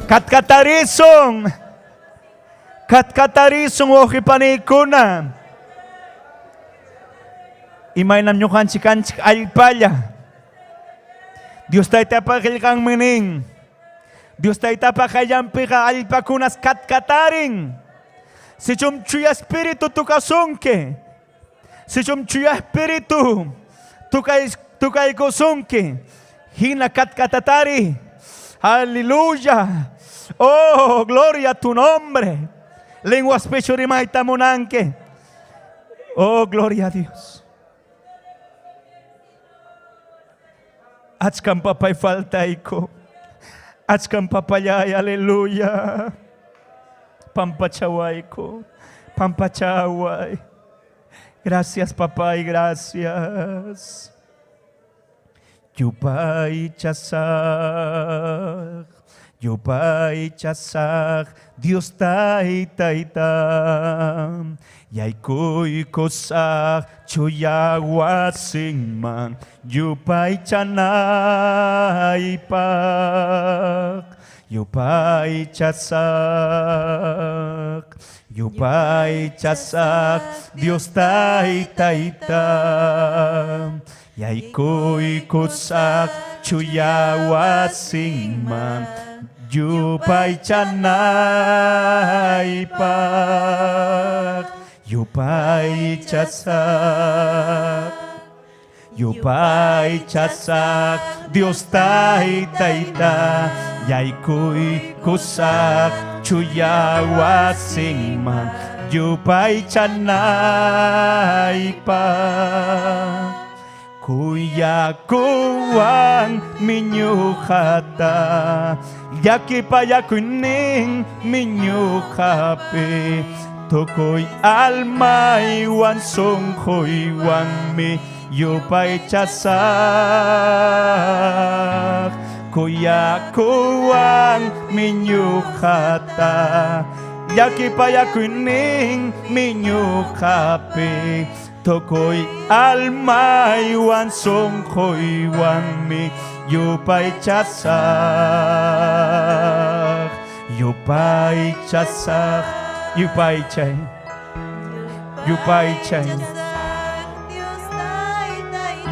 Katkatarisun. Katkatarisun wawqi-panikuna. Imaynam ñuqanchik kanchik allpalla. Dios Taytapa qillqanmi nin. Dios Taytapa qayllanpiqa allpakunas katkatarin. Sichum Chuya Espíritu tukasunki. Sichum Chuya Espíritu tukay tukaykusunki. Hina katkatatari. Aleluya. Oh, gloria a tu nombre. Lenguas rimayta munanki. Oh, gloria a Dios. Achkam papay faltayku. Achkam papayay, aleluya. Pampachawayku. Pampachaway. Gracias, papá, y gracias. Yupaychasaq, yupaychasaq, Dios taytayta. Yaykuykusaq chuya wasinman yupaychanaypaq. Yupaychasaq, yupaychasaq, Dios taytayta. Yaykuykusaq chuya wasinman yupaychanaypaq. Yupaychasaq, yupaychasaq, Dios taytayta. Yaykuykusaq chuya wasinman yupaychanaypaq. Kuyakuwan miñuqata, llakipayakuynin miñuqapi, tukuy almaywan sunquywanmi yupaychasaq. Kuyakuwan miñuqata, llakipayakuynin miñuqapi, tukuy almaywan sunquywanmi yupaychasaq. Yupaychasaq, yupaychay, yupaychay.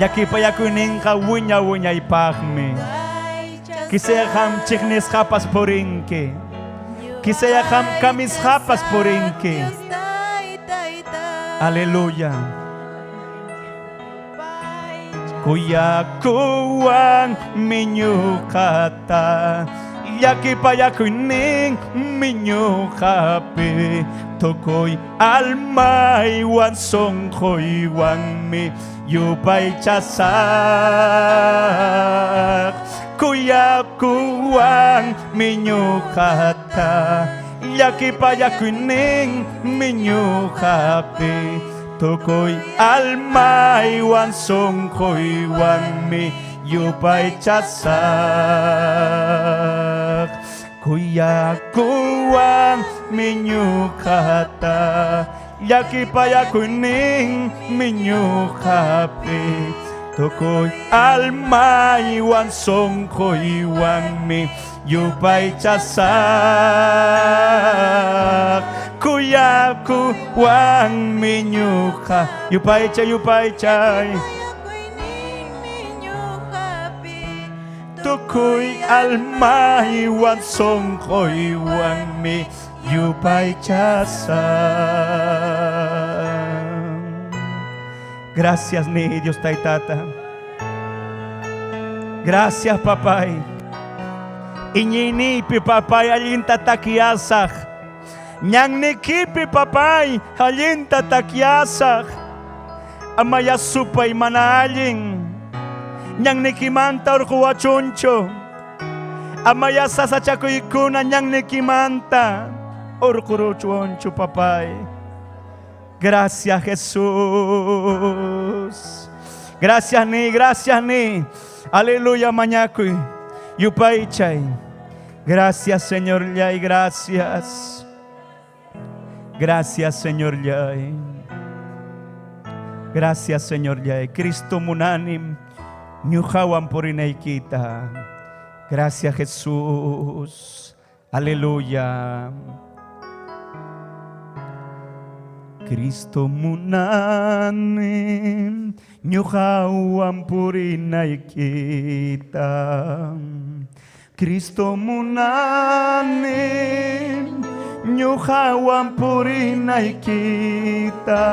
Llakipayakuyninqa wiña wiñaypaqmi. Kisaya qam chiqnisqapas purinki. Kisaya qam kamisqapas purinki. Aleluya. Kuyakuwan miñuqata, llakipayakuynin miñuqapi, tukuy almaywan sunquywanmi yupaychasaq. Kuyakuwan miñuqata, llakipayakuynin miñuqapi, tukuy almaywan sunquywanmi yupaychasaq. Kuyakuwanmi ñuqata llakipayakuyninmi ñuqapi tukuy almaywan sunquywanmi yupaychasaq kuyakuwanmi ñuqa yupaychay yupaychay tukuy almaywan sunquywanmi yupaychasaq. Gracias, ni Dios Taitata. Gracias, papay. Iñiynipi, papay, allinta takyasaq. Ñannikipi, papay, allinta takyasaq. Amaya supay mana allin. Ñannikimanta urquwachunchu. Amaya sasachakuykuna ñannikimanta urquruchunchu, papay. Gracias, Jesús. Gracias, ni, gracias, ni. Aleluya, mañakuy. Yupaychay. Gracias, Señor Yay, gracias. Gracias, Señor Yay. Gracias, Señor Yay. Cristo munanim ñuqawan purinaykita. Gracias, Jesús. Aleluya. Cristo munanim ñuqawan purinaykita. Cristo munanim ñuqawan purinaykita.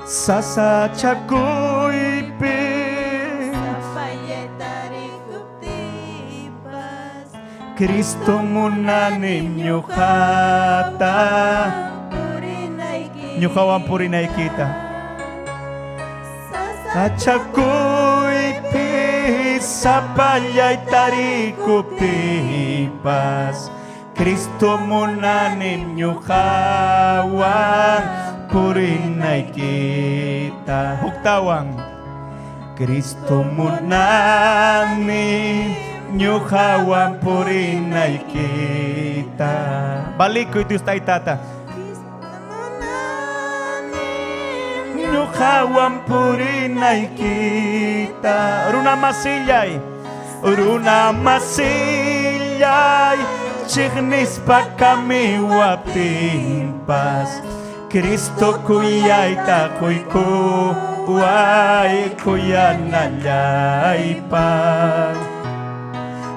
Sasachakuypi Cristo munanim ñuqata ñuqawan purinaykita. Sachakuypi sapallay tarikuptipas Cristo munanim ñuqawan purinaykita. Huktawan Cristo munani ñuqawan purinaykita. Balikuy Dios Taytata. Ñuqawan purinaykita. Runa masillay, runa masillay, chiqnispa kamiwaptinpas Cristo kuyayta quykuway kuyanallaypaq.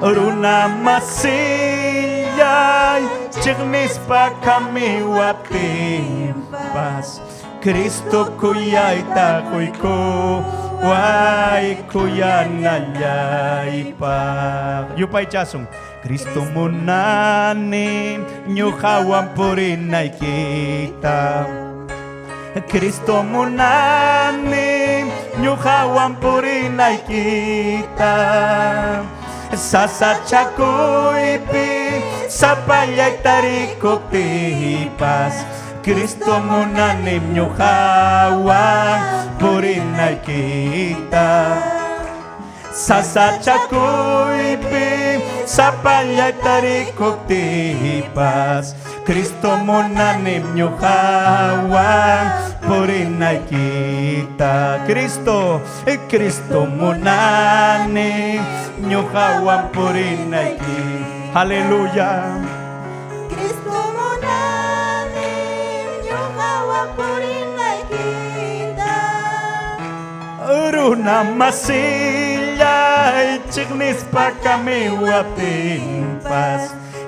Runa masillay, chiqnispa kamiwaptinpas Cristo kuyayta quykuway kuyanallaypaq. Yupaychasun. Cristo munani ñuqawan purinaykita. Cristo munani ñuqawan purinaykita. Sasachakuypi sapallay tarikuptipas Cristo munanim ñuqawan purinaykita. Sasachakuypi sapallay tarikuptipas Cristo munanim ñuqawan purinaykita. Cristo, Cristo munani ñuqawan purinaykita. Aleluya. Cristo munani ñuqawan purinaykita. Runa masillay chiqnispa kamiwaptinpas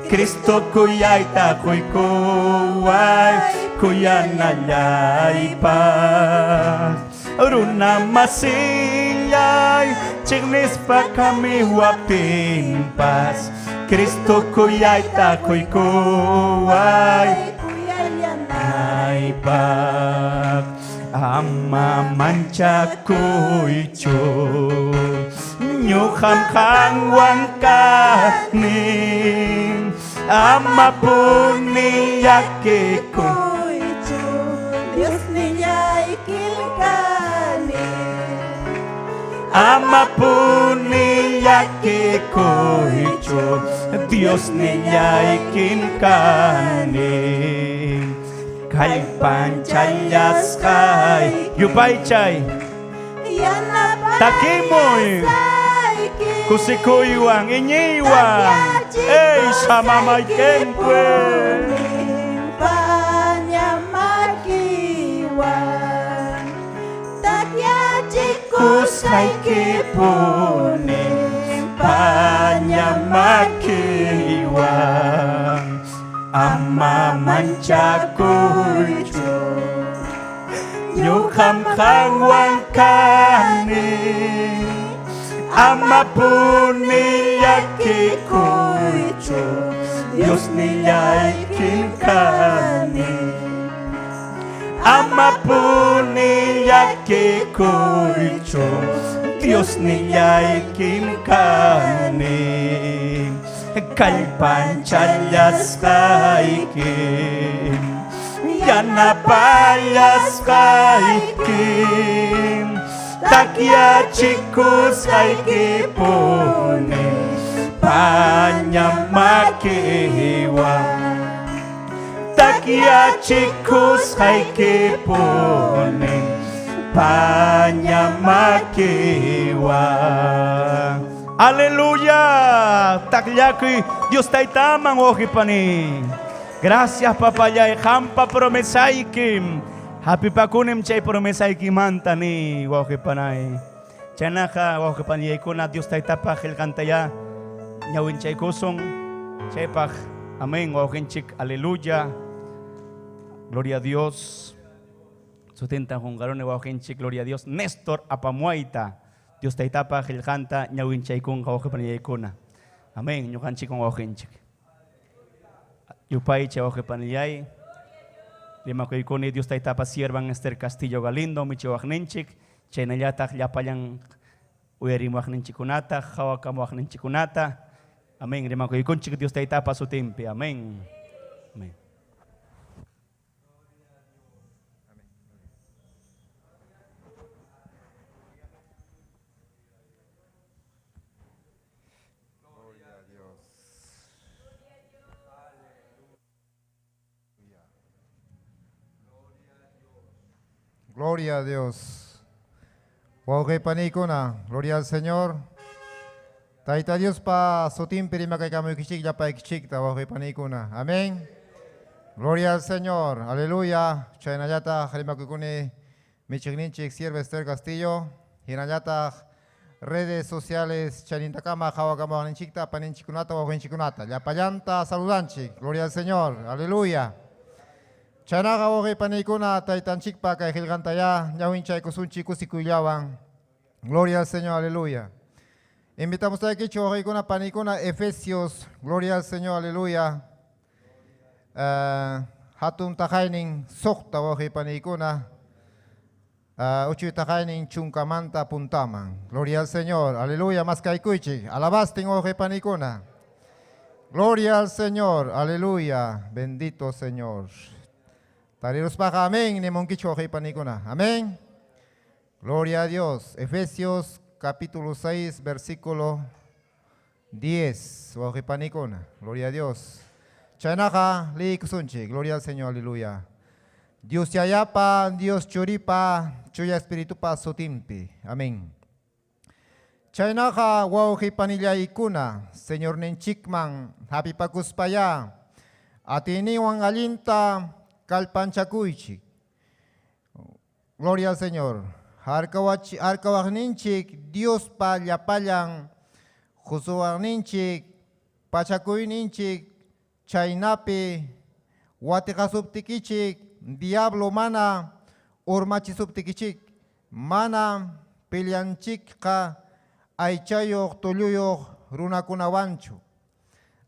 Cristo kuyayta quykuway kuyanallaypaq. Runa masillay chiqnispa kamiwaptinpas Cristo kuyayta quykuway kuyanallaypaq. Ama manchakuychu ñuqam qanwan kani. Ama puni llakikuy Dios nillaykim kani. Amapuni llakikuychu Dios nillaykim kani. Kallpanchallasqay yupaychay. Takimuy. Kusikuywan iñiywan. Ey samamaykempue. Kusqaykipuni paña makiwan ama manchakuychu ñuqam qanwan kani amapuni llakikuychu Dios nillaykim kani amapuni llakikuychu Dios nillaykim kani kallpanchallasqayki yanapallasqayki takyachikusqaykipuni paña makiwan takyachikusqaykipuni paña makiwan. Aleluya. Takllakuy Dios taytaman wawqipani. Gracias papayay qampa promesaykim. Hapipakunim chay promesaykimanta ni wawqipanay. Chaynaqa wawqipanillaykuna Dios taytapaq qillqantaya ñawinchaykusun. Chaypaq amén wawqinchik. Aleluya. Gloria a Dios. Sutinta qunqaruni wawqinchik. Gloria a Dios. Néstor Apamuayta. Dios taytapaq qillqanta ñawinchaykunqa wawqipanillaykuna. Amén. Ñuqanchikwan wawqinchik. Yupaychay wawqipanillay. Rimakuykuni Dios taytapa siervan Esther Castillo Galindo michiwaqninchik. Chaynallataq llapallan uyarimuwaqninchikkunata, qhawakamuwaqninchikkunata. Amén. Rimakuykunchik Dios taytapa sutinpi. Amén. Amén. Gloria a Dios. Wawqipanikuna, gloria al Señor. Tayta Dios pa sutinpi rimakaykamuykichik llapaykichikta wawqipanikuna. Amén. Gloria al Señor. Aleluya. Chaynallataq rimakuykuni michiqninchik sierva Esther Castillo. Hinallataq redes sociales chaynintakama qhawakamawaqninchikta paninchikkunata wawqinchikkunata. Llapallanta saludanchik. Gloria al Señor. Aleluya. Chaynaqa wawqipanikuna taytanchikpa kay qillqantaya ñawinchaykusunchik kusikuyllawan. Gloria al Señor, aleluya. Invitamos a aquí wawqikuna panikuna Efesios, gloria al Señor, aleluya. Hatun taqaynin suqta wawqipanikuna. Uchuy taqaynin chunkamanta puntaman. Gloria al Señor, aleluya. Maskaykuychik. Alabastin wawqipanikuna. Gloria al Señor, aleluya. Bendito Señor. Tariruspaqa amén, nimunkichu wawqipanikuna. Amén. Gloria a Dios. Efesios capítulo 6, versículo 10. Wawqipanikuna. Gloria a Dios. Chaynaqa liykusunchik. Gloria al Señor, aleluya. Dios yayapa, Dios churipa, chuya espiritupa sutinpi. Amén. Chaynaqa wawqipanillaykuna, Señorninchikman hapipakuspaya, atiyninwan allinta kallpanchakuychik. Gloria al Señor. Harkawaqninchik Diospa llapallan qusuwaqninchik pachakuyninchik chaynapi watiqasuptikichik diablo mana urmachisuptikichik mana pilyanchikqa aychayuq tulluyuq runakunawanchu.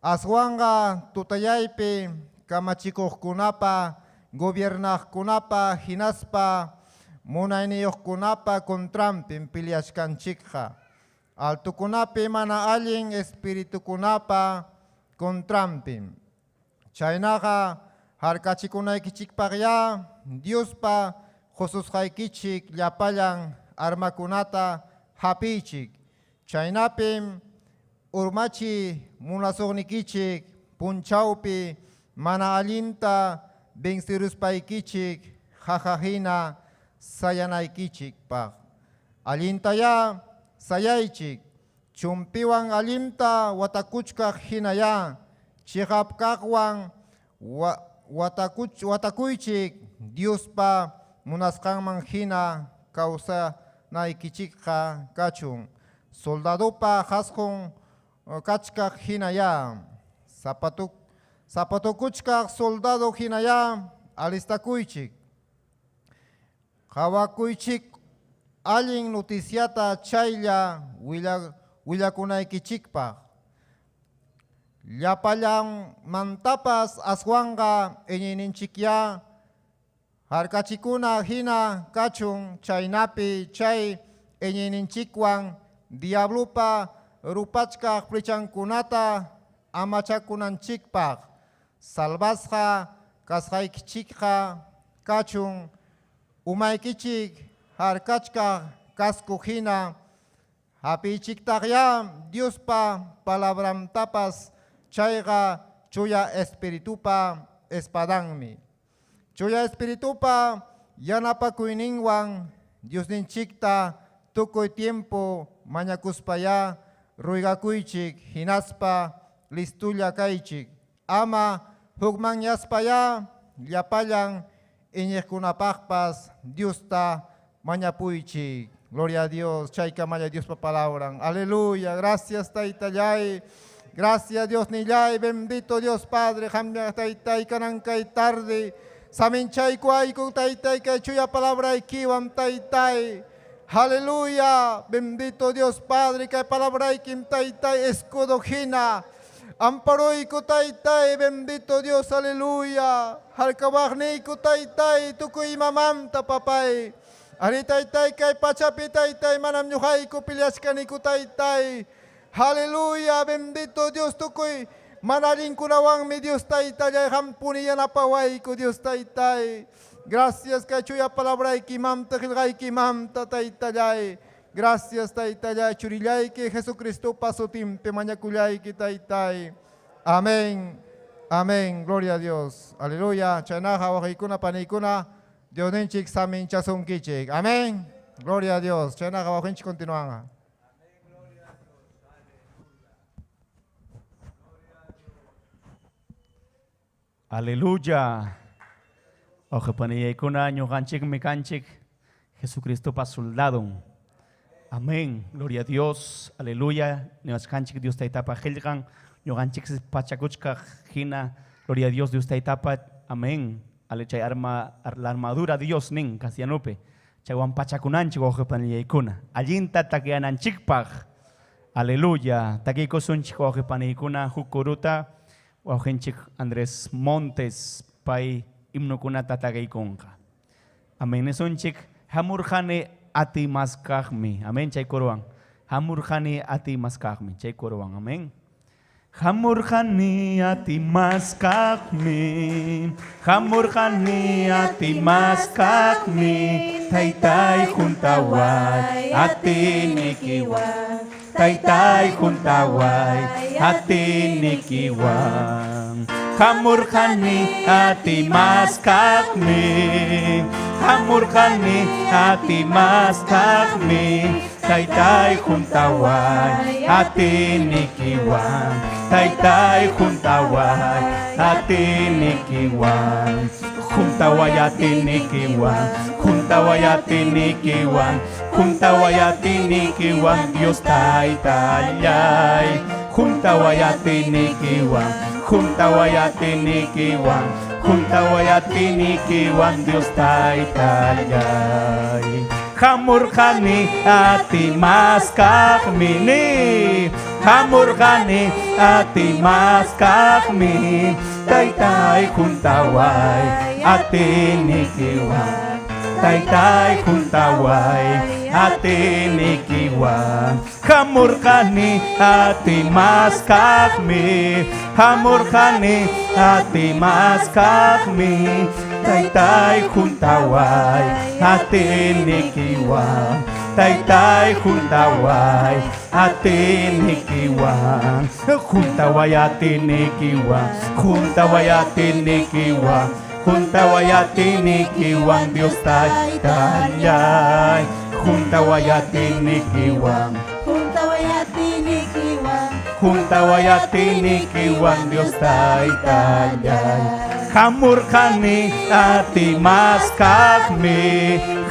Aswanqa tutayaypi kamachikuqkunapa gobiernaqkunapa hinaspa munayniyuqkunapa contranpim peleachkanchikqa. Altukunapi mana allin espiritukunapa contranpim. Chaynaqa harkachikunaykichikpaqya Diospa qususqaykichik llapallan armakunata hapiychik. Chaynapim urmachi munasuqnikichik punchawpi mana allinta venceruspaykichik qaqahina sayanaykichikpaq. Allintayá sayaychik, chumpiwan allinta watakuchkaq hinayá chiqap kaqwan watakuychik Diospa munasqanman hina kawsanaykichikqa kachun. Soldadopa qasqun kachkaq hinayá zapatukuchkaq soldado hinayá alistakuychik. Qawakuychik allin noticiata chaylla willakunaykichikpaq. Llapallanmantapas aswanqa iñiyninchikyá harkachikuna hina kachun chaynapi chay iñiyninchikwan diablopa rupachkaq flechankunata amachakunanchikpaq. Salvasqa kasqaykichikqa kachun umaykichik harkachkaq casco hina hapiychiktaqyá Diospa palabrantapas chayqa chuya espiritupa espadanmi. Chuya espiritupa yanapakuyninwan Diosninchikta tukuy tiempo mañakuspayá ruygakuychik hinaspa listulla kaychik. Ama hukmanyaspayá llapallan iñiqkunapaqpas Diosta mañapuychik. Gloria a Dios. Chaykamalla Diospa palabran. Aleluya. Gracias Taytallay. Gracias Dios nillay. Bendito Dios Padre. Qamlla Taytay kanan kay tarde. Saminchayku ayku Taytay kay chuya palabraykiwan Taytay. Aleluya. Bendito Dios Padre kay palabraykim Taytay escudo hina. Amparoyku Taytay, bendito Dios, aleluya. Harkawaqniyku Taytay, tukuy imamanta papay. Ari Taytay kay pachapi Taytay, manam ñuqayku peleachkaniku Taytay. Aleluya, bendito Dios, tukuy mana allinkunawanmi Dios Taytallay qampuni yanapawayku Dios Taytay. Gracias kay chuya palabraykimanta qillqaykimanta Taytallay. Gracias Taytallay churillayki Jesucristopa sutinpi mañakullayki Taytay. Amén. Amén. Gloria a Dios. Aleluya. Chaynaqa wawqiykuna paniykuna Diosninchik saminchasunkichik. Amén. Gloria a Dios. Chaynaqa wawqinchik continuanqa. Aleluya. Wawqi paniykuna ñuqanchikmi kanchik Jesucristopa soldadon. Amén. Gloria a Dios. Aleluya. Niwachkanchik Dios Taytapa qillqan. Ñuqanchik pachakuchkaq hina. Gloria a Dios Dios Taytapa. Amén. Ale chay arma la armadura Dios nin castellanopi. Chaywan pachakunanchik wawqi paniykuna. Allinta takyananchikpaq. Aleluya. Takiykusunchik wawqi paniykuna huk kuruta wawqinchik Andrés Montes pay himnokunata takiykunqa. Amén. Nisunchik hamurqani atiy maskaqmi. Amén. Chay kuruwan. Hamurqani atiy maskaqmi. Chay kuruwan. Amén. Hamurqani atiy maskaqmi. Hamurqani atiy maskaqmi. Taytay huntaway atiynikiwan. Taytay huntaway atiynikiwan. Hamurqani atiy maskaqmi. Hamurqani atiy maskaqmi. Taytay huntaway atiynikiwan. Taytay huntaway atiynikiwan. Huntaway atiynikiwan. Huntaway atiynikiwan. Huntaway atiynikiwan Dios Taytallay. Huntaway atiynikiwan. Huntaway atiynikiwan. Huntaway atiynikiwan Dios Taytallay. Hamurqani atiy maskaqmi ni. Hamurqani atiy maskaqmi. Taytay huntaway atiynikiwan. Taytay huntaway atiynikiwan. Hamurqani atiy maskaqmi. Hamurqani atiy maskaqmi. Taytay huntaway atiynikiwan. Taytay juntaway atinikiwan, juntaway atinikiwan, juntaway atinikiwan, juntaway atinikiwan, Dios taytallay, juntaway atinikiwan, Juntaway atinikiwan, juntaway atinikiwan, Dios taytallay. Hamurqani atimaskaqmi,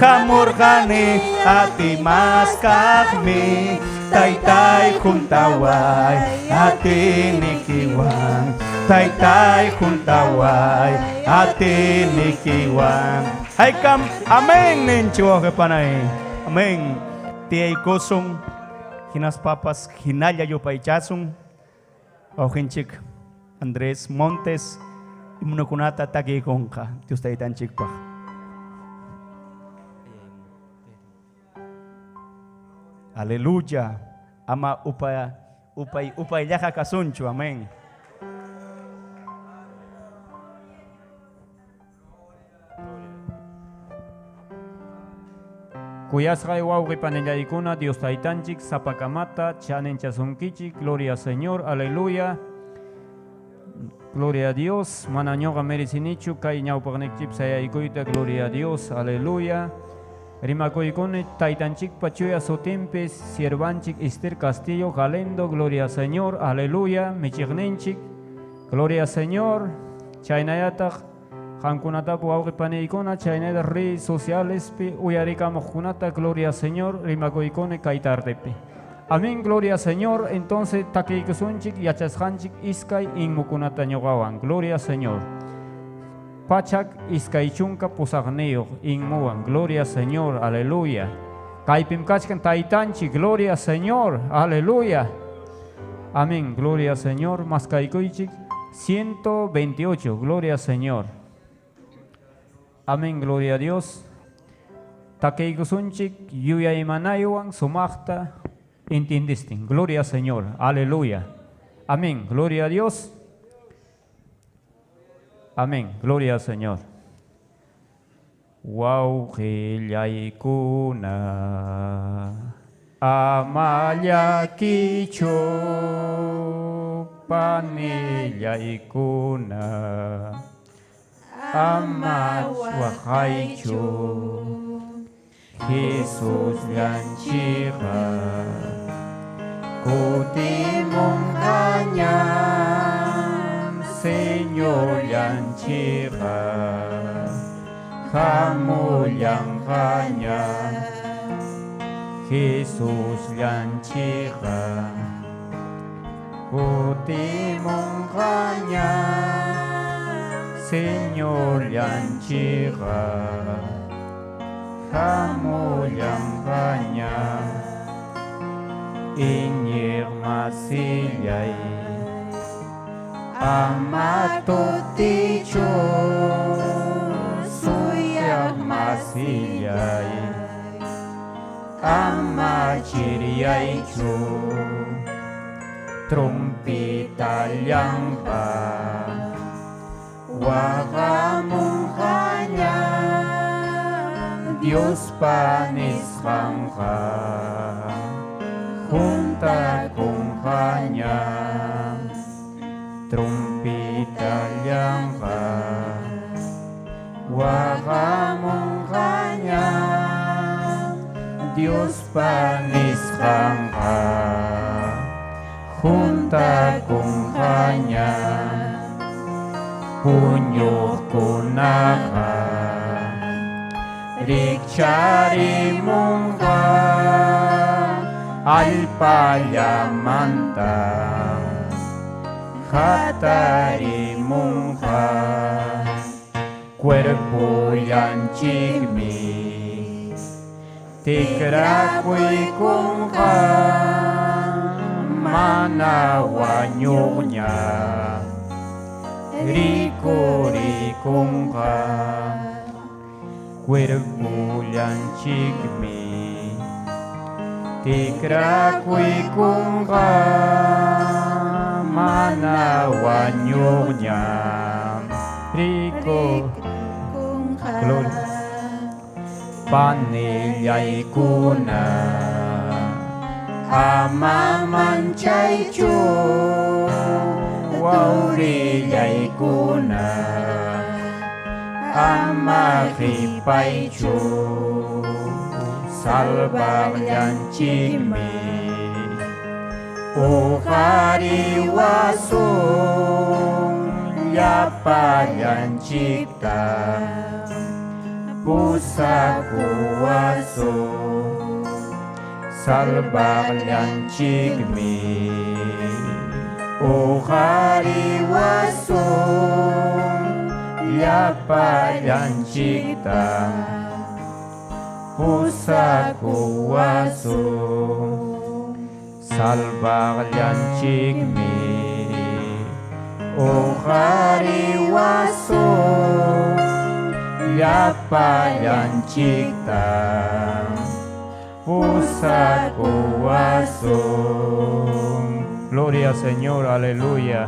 hamurqani atimaskaqmi, taytay juntaway atinikiwan, taytay juntaway atinikiwan. Haykam, amén ninchik wawqipanay. Amén. Tiyaykusun, hinaspapas hinalla yupaychasun. Wawqinchik Andrés Montes himnokunata takiykunqa Dios taytanchikpaq. Aleluya. Ama upay upay upayllaqa kasunchu. Amén. Kuyasqay wawqi panillaykuna Dios taytanchik sapakamata chaninchasunkichik. Gloria Señor, aleluya. Gloria a Dios. Mana ñuqa merecinichu kay ñawpaqnikichik sayaykuyta. Gloria a Dios, aleluya. Rimakuykuni taytanchikpa chuya sutinpi siervanchik Esther Castillo Galendo. Gloria Señor, aleluya. Michiqninchik. Gloria Señor. Chaynallataq qamkunatapas wawqi paniykuna chaynallataq redes socialespi uyarikamuqkunata. Gloria Señor. Rimakuykuni kay tardepi. Amén, gloria Señor. Entonces takiykusunchik yachasqanchik iskay inmukunata ñuqawan. Gloria Señor. Pachak iskay chunka pusaqniyuq inmuwan. Gloria Señor, aleluya. Kaypim kachkan taytanchik. Gloria Señor, aleluya. Amén, gloria Señor. Maskaykuychik 128. Gloria Señor. Amén, gloria a Dios. Takiykusunchik yuyaymanaywan sumaqta entendistin. Gloria Señor, aleluya. Amén, gloria a Dios. Amén, gloria al Señor. Wawqillaykuna ama llakichu panillaykuna ama waqaychu Jesus llanchiqa kutimunqañam Señor llanchiqa hamullanqañam Jesus llanchiqa kutimunqañam Señor llanchiqa hamullanqañam iñiq masillay ama tutichu suyaq masillay ama chiriyaychu trompitallanqa waqamunqañam Diospa nisqanqa juntakunqañam trompitallanqa waqamunqañam Diospa nisqanqa juntakunqañam puñuqkunaqa rikcharimunqa allpallamanta hatarimunqa cuerpullanchikmi tikrakuykunqa mana wañuqña rikurikunqa cuerpullanchikmi tikrakuykunqa mana wañuqña rikurikun. Panillaykuna ama manchaychu, wawrillaykuna ama qhipaychu, salvaqllanchikmi uqariwasun llapallanchikta, pusakuwasun salvaqllanchikmi uqariwasun llapallanchikta, pusakuwasun salvaqllanchikmi uqariwasun llapallanchikta, pusakuwasun. Gloria al Señor, aleluya.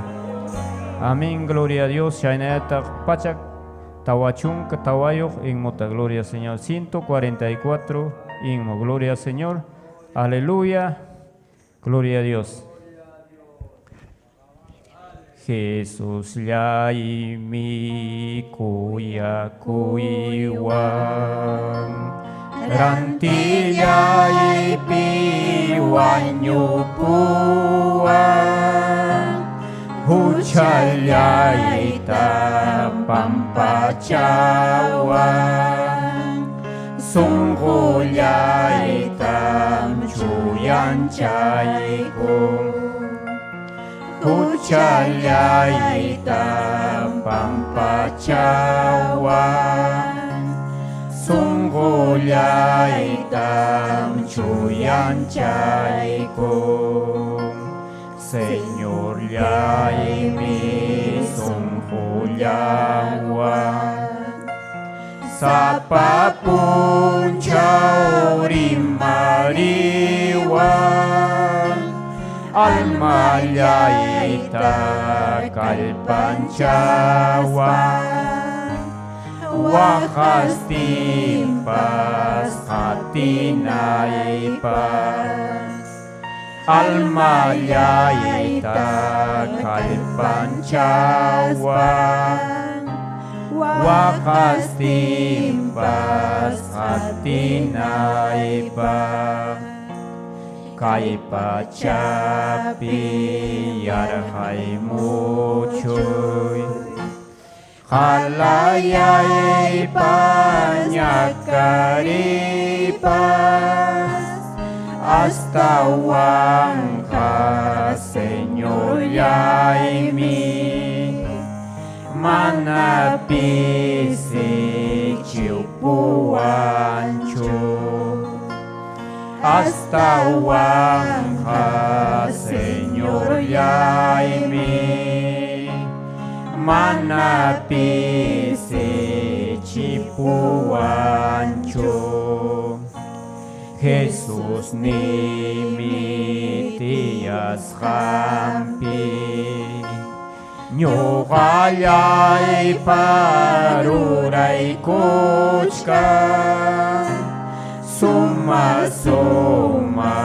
Amén, gloria a Dios. Shainayataq pachak tawachunka tawayuq inmota, gloria al Señor. 144 inmo, gloria al Señor. Aleluya, gloria a Dios. Jesús llaymi kuyakuywan, rantillaypi wañupuwan, huchallayta pampachawan, sunqullaytam chuyanchaykun, huchallayta pampachawan, sunqullaytam chuyanchaykun. Señor llaymi sunqullawan, sapa punchaw rimariwan, almallayta kallpanchawan, waqastinpas qatinaypaq, almallayta kallpanchawan, waqastinpas qatinaypaq. Kay pachapi yarqay muchuy, qalayaypas ñakaripas, astawanqa Señor llaymi mana pisichipuwanchu, astawanqa Señor llaymi mana pisichipuwanchu. Jesús nimi tiyasqanpi ñuqallaypa ruraykuchkan, suma suma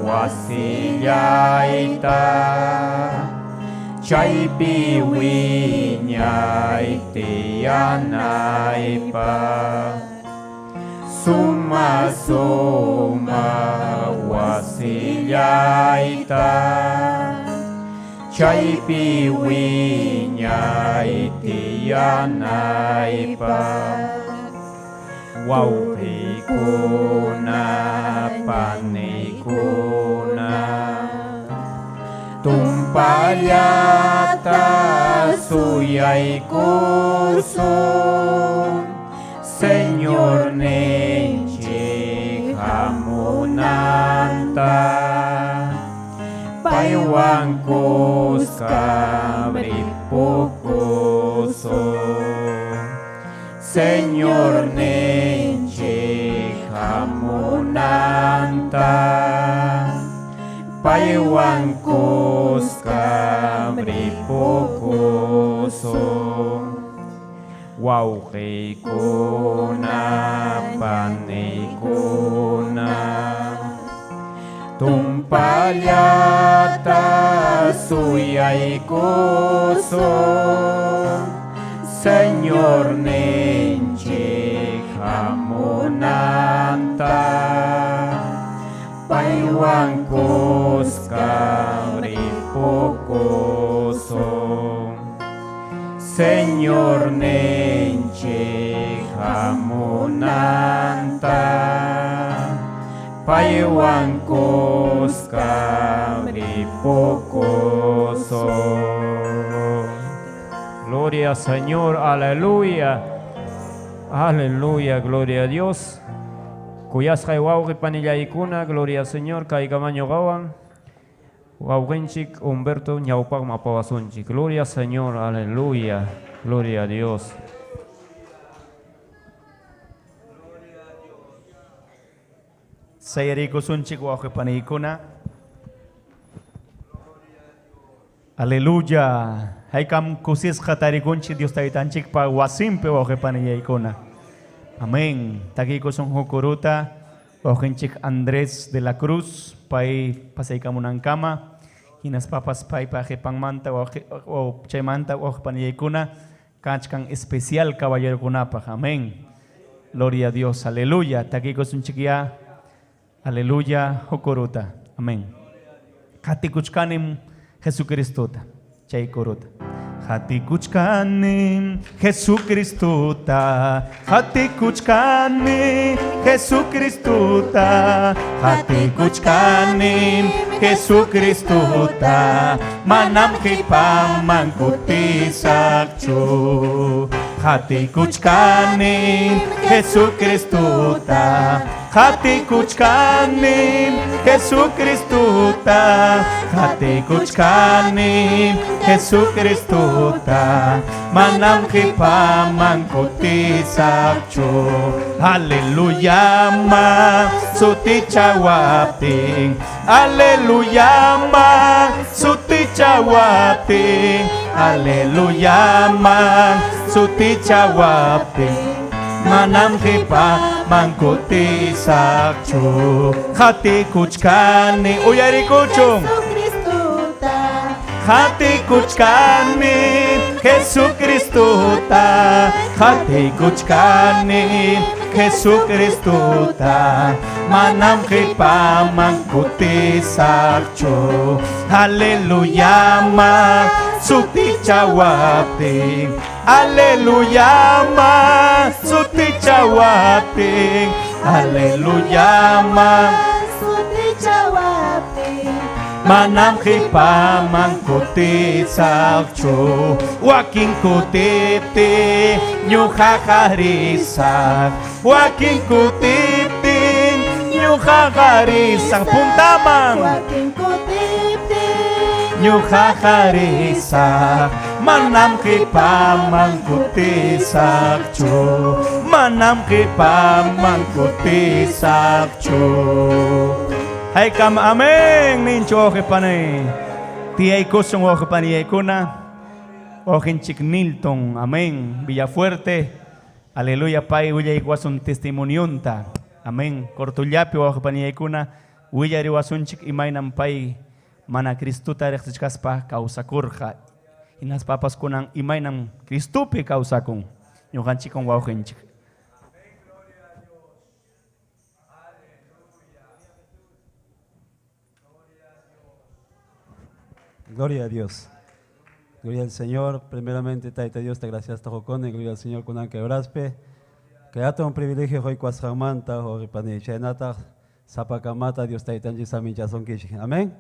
wasillayta, chaypi wiñay tiyanaypaq, suma suma wasillayta, chaypi wiñay tiyanaypaq. Wawqiykuna paniykuna tumpallata suyaykusun, Señor ninchik hamunanta, paywan kuska ripukusun. Señor ninchik hamunanta, paywan kuska ripukusun. Wawqiykuna paniykuna tumpallata suyaykusun Señor ninchik hamunanta paywan kuska ripukusun Señor ninchik hamunanta paywan kuska ripukusun. Gloria al Señor, aleluya. Aleluya, gloria a Dios. Kuyasqay wawqi panillaykuna, gloria al Señor, kaykamaño qawan. Wawqinchik Humberto ñawpaqman apawasunchik. Gloria al Señor, aleluya. Gloria a Dios. Sayarikusunchik wawqi paniykuna. Aleluya. Haykam kusisqa tarikunchik Dios taytanchikpa wasinpi wawqi panillaykuna. Amén. Takikusun huk kuruta wawqinchik Andrés de la Cruz pay pasaykamunankama hinaspapas paypa qipanmanta wawqi o chaymanta wawqi panillaykuna kachkan especial caballerokunapaq. Amén. Gloria a Dios. Aleluya. Takikusunchik ya. Aleluya. Huk kuruta. Amén. Qatikuchkanim Jesucristota. Chay kuruta. Qatikuchkanim Jesucristota. Qatikuchkanim Jesucristota. Qatikuchkanim Jesucristota. Manam qipaman kutisaqchu. Qatikuchkanim Jesucristota. Qatikuchkanim Jesucristota. Qatikuchkanim Jesucristota. Manam qipaman kutisaqchu. Aleluya ma sutichawaptin. Aleluya ma sutichawaptin. Aleluya ma sutichawaptin. Manam qipaman kutisaqchu. Qatikuchkani uyarikuchun. Jesucristota. Qatikuchkani Jesucristota. Qatikuchkani Jesucristota. Manam qipaman kutisaqchu. Aleluya ma sutichawaptin. Aleluya ma sutichawaptin. Aleluya ma Sutichawaptin. Manam qipaman kutisaqchu. Wakin kutipti ñuqaqa risaq. Wakin kutiptin ñuqaqa risaq. Puntaman. Wakin kutiptin Ñuqaqa risaq. Manam qipaman kutisaqchu. Manam qipaman kutisaqchu. Haykam amén nincho wawqi pani. Tiyaykusun wawqi panillaykuna. Wawqinchik Nilton, amén. Villafuerte. Aleluya, pay willaykuwasun testimonionta. Amén. Cortullapi wawqi panillaykuna willariwasunchik imaynam pay mana Cristuta riqsichkaspa kawsakurqa. Hinaspapas kunan imaynam Cristupi kawsakun. Ñuqanchikwan wawqinchik. Gloria a Dios. Gloria al Señor. Primeramente, Taita Dios, te gracias, Tojocone. Gloria al Señor, kunan quebraspe. Que un privilegio hoy kuasjamanta, hoy panichenata, zapakamata, Dios taitanji saminchasonkichi. Amén.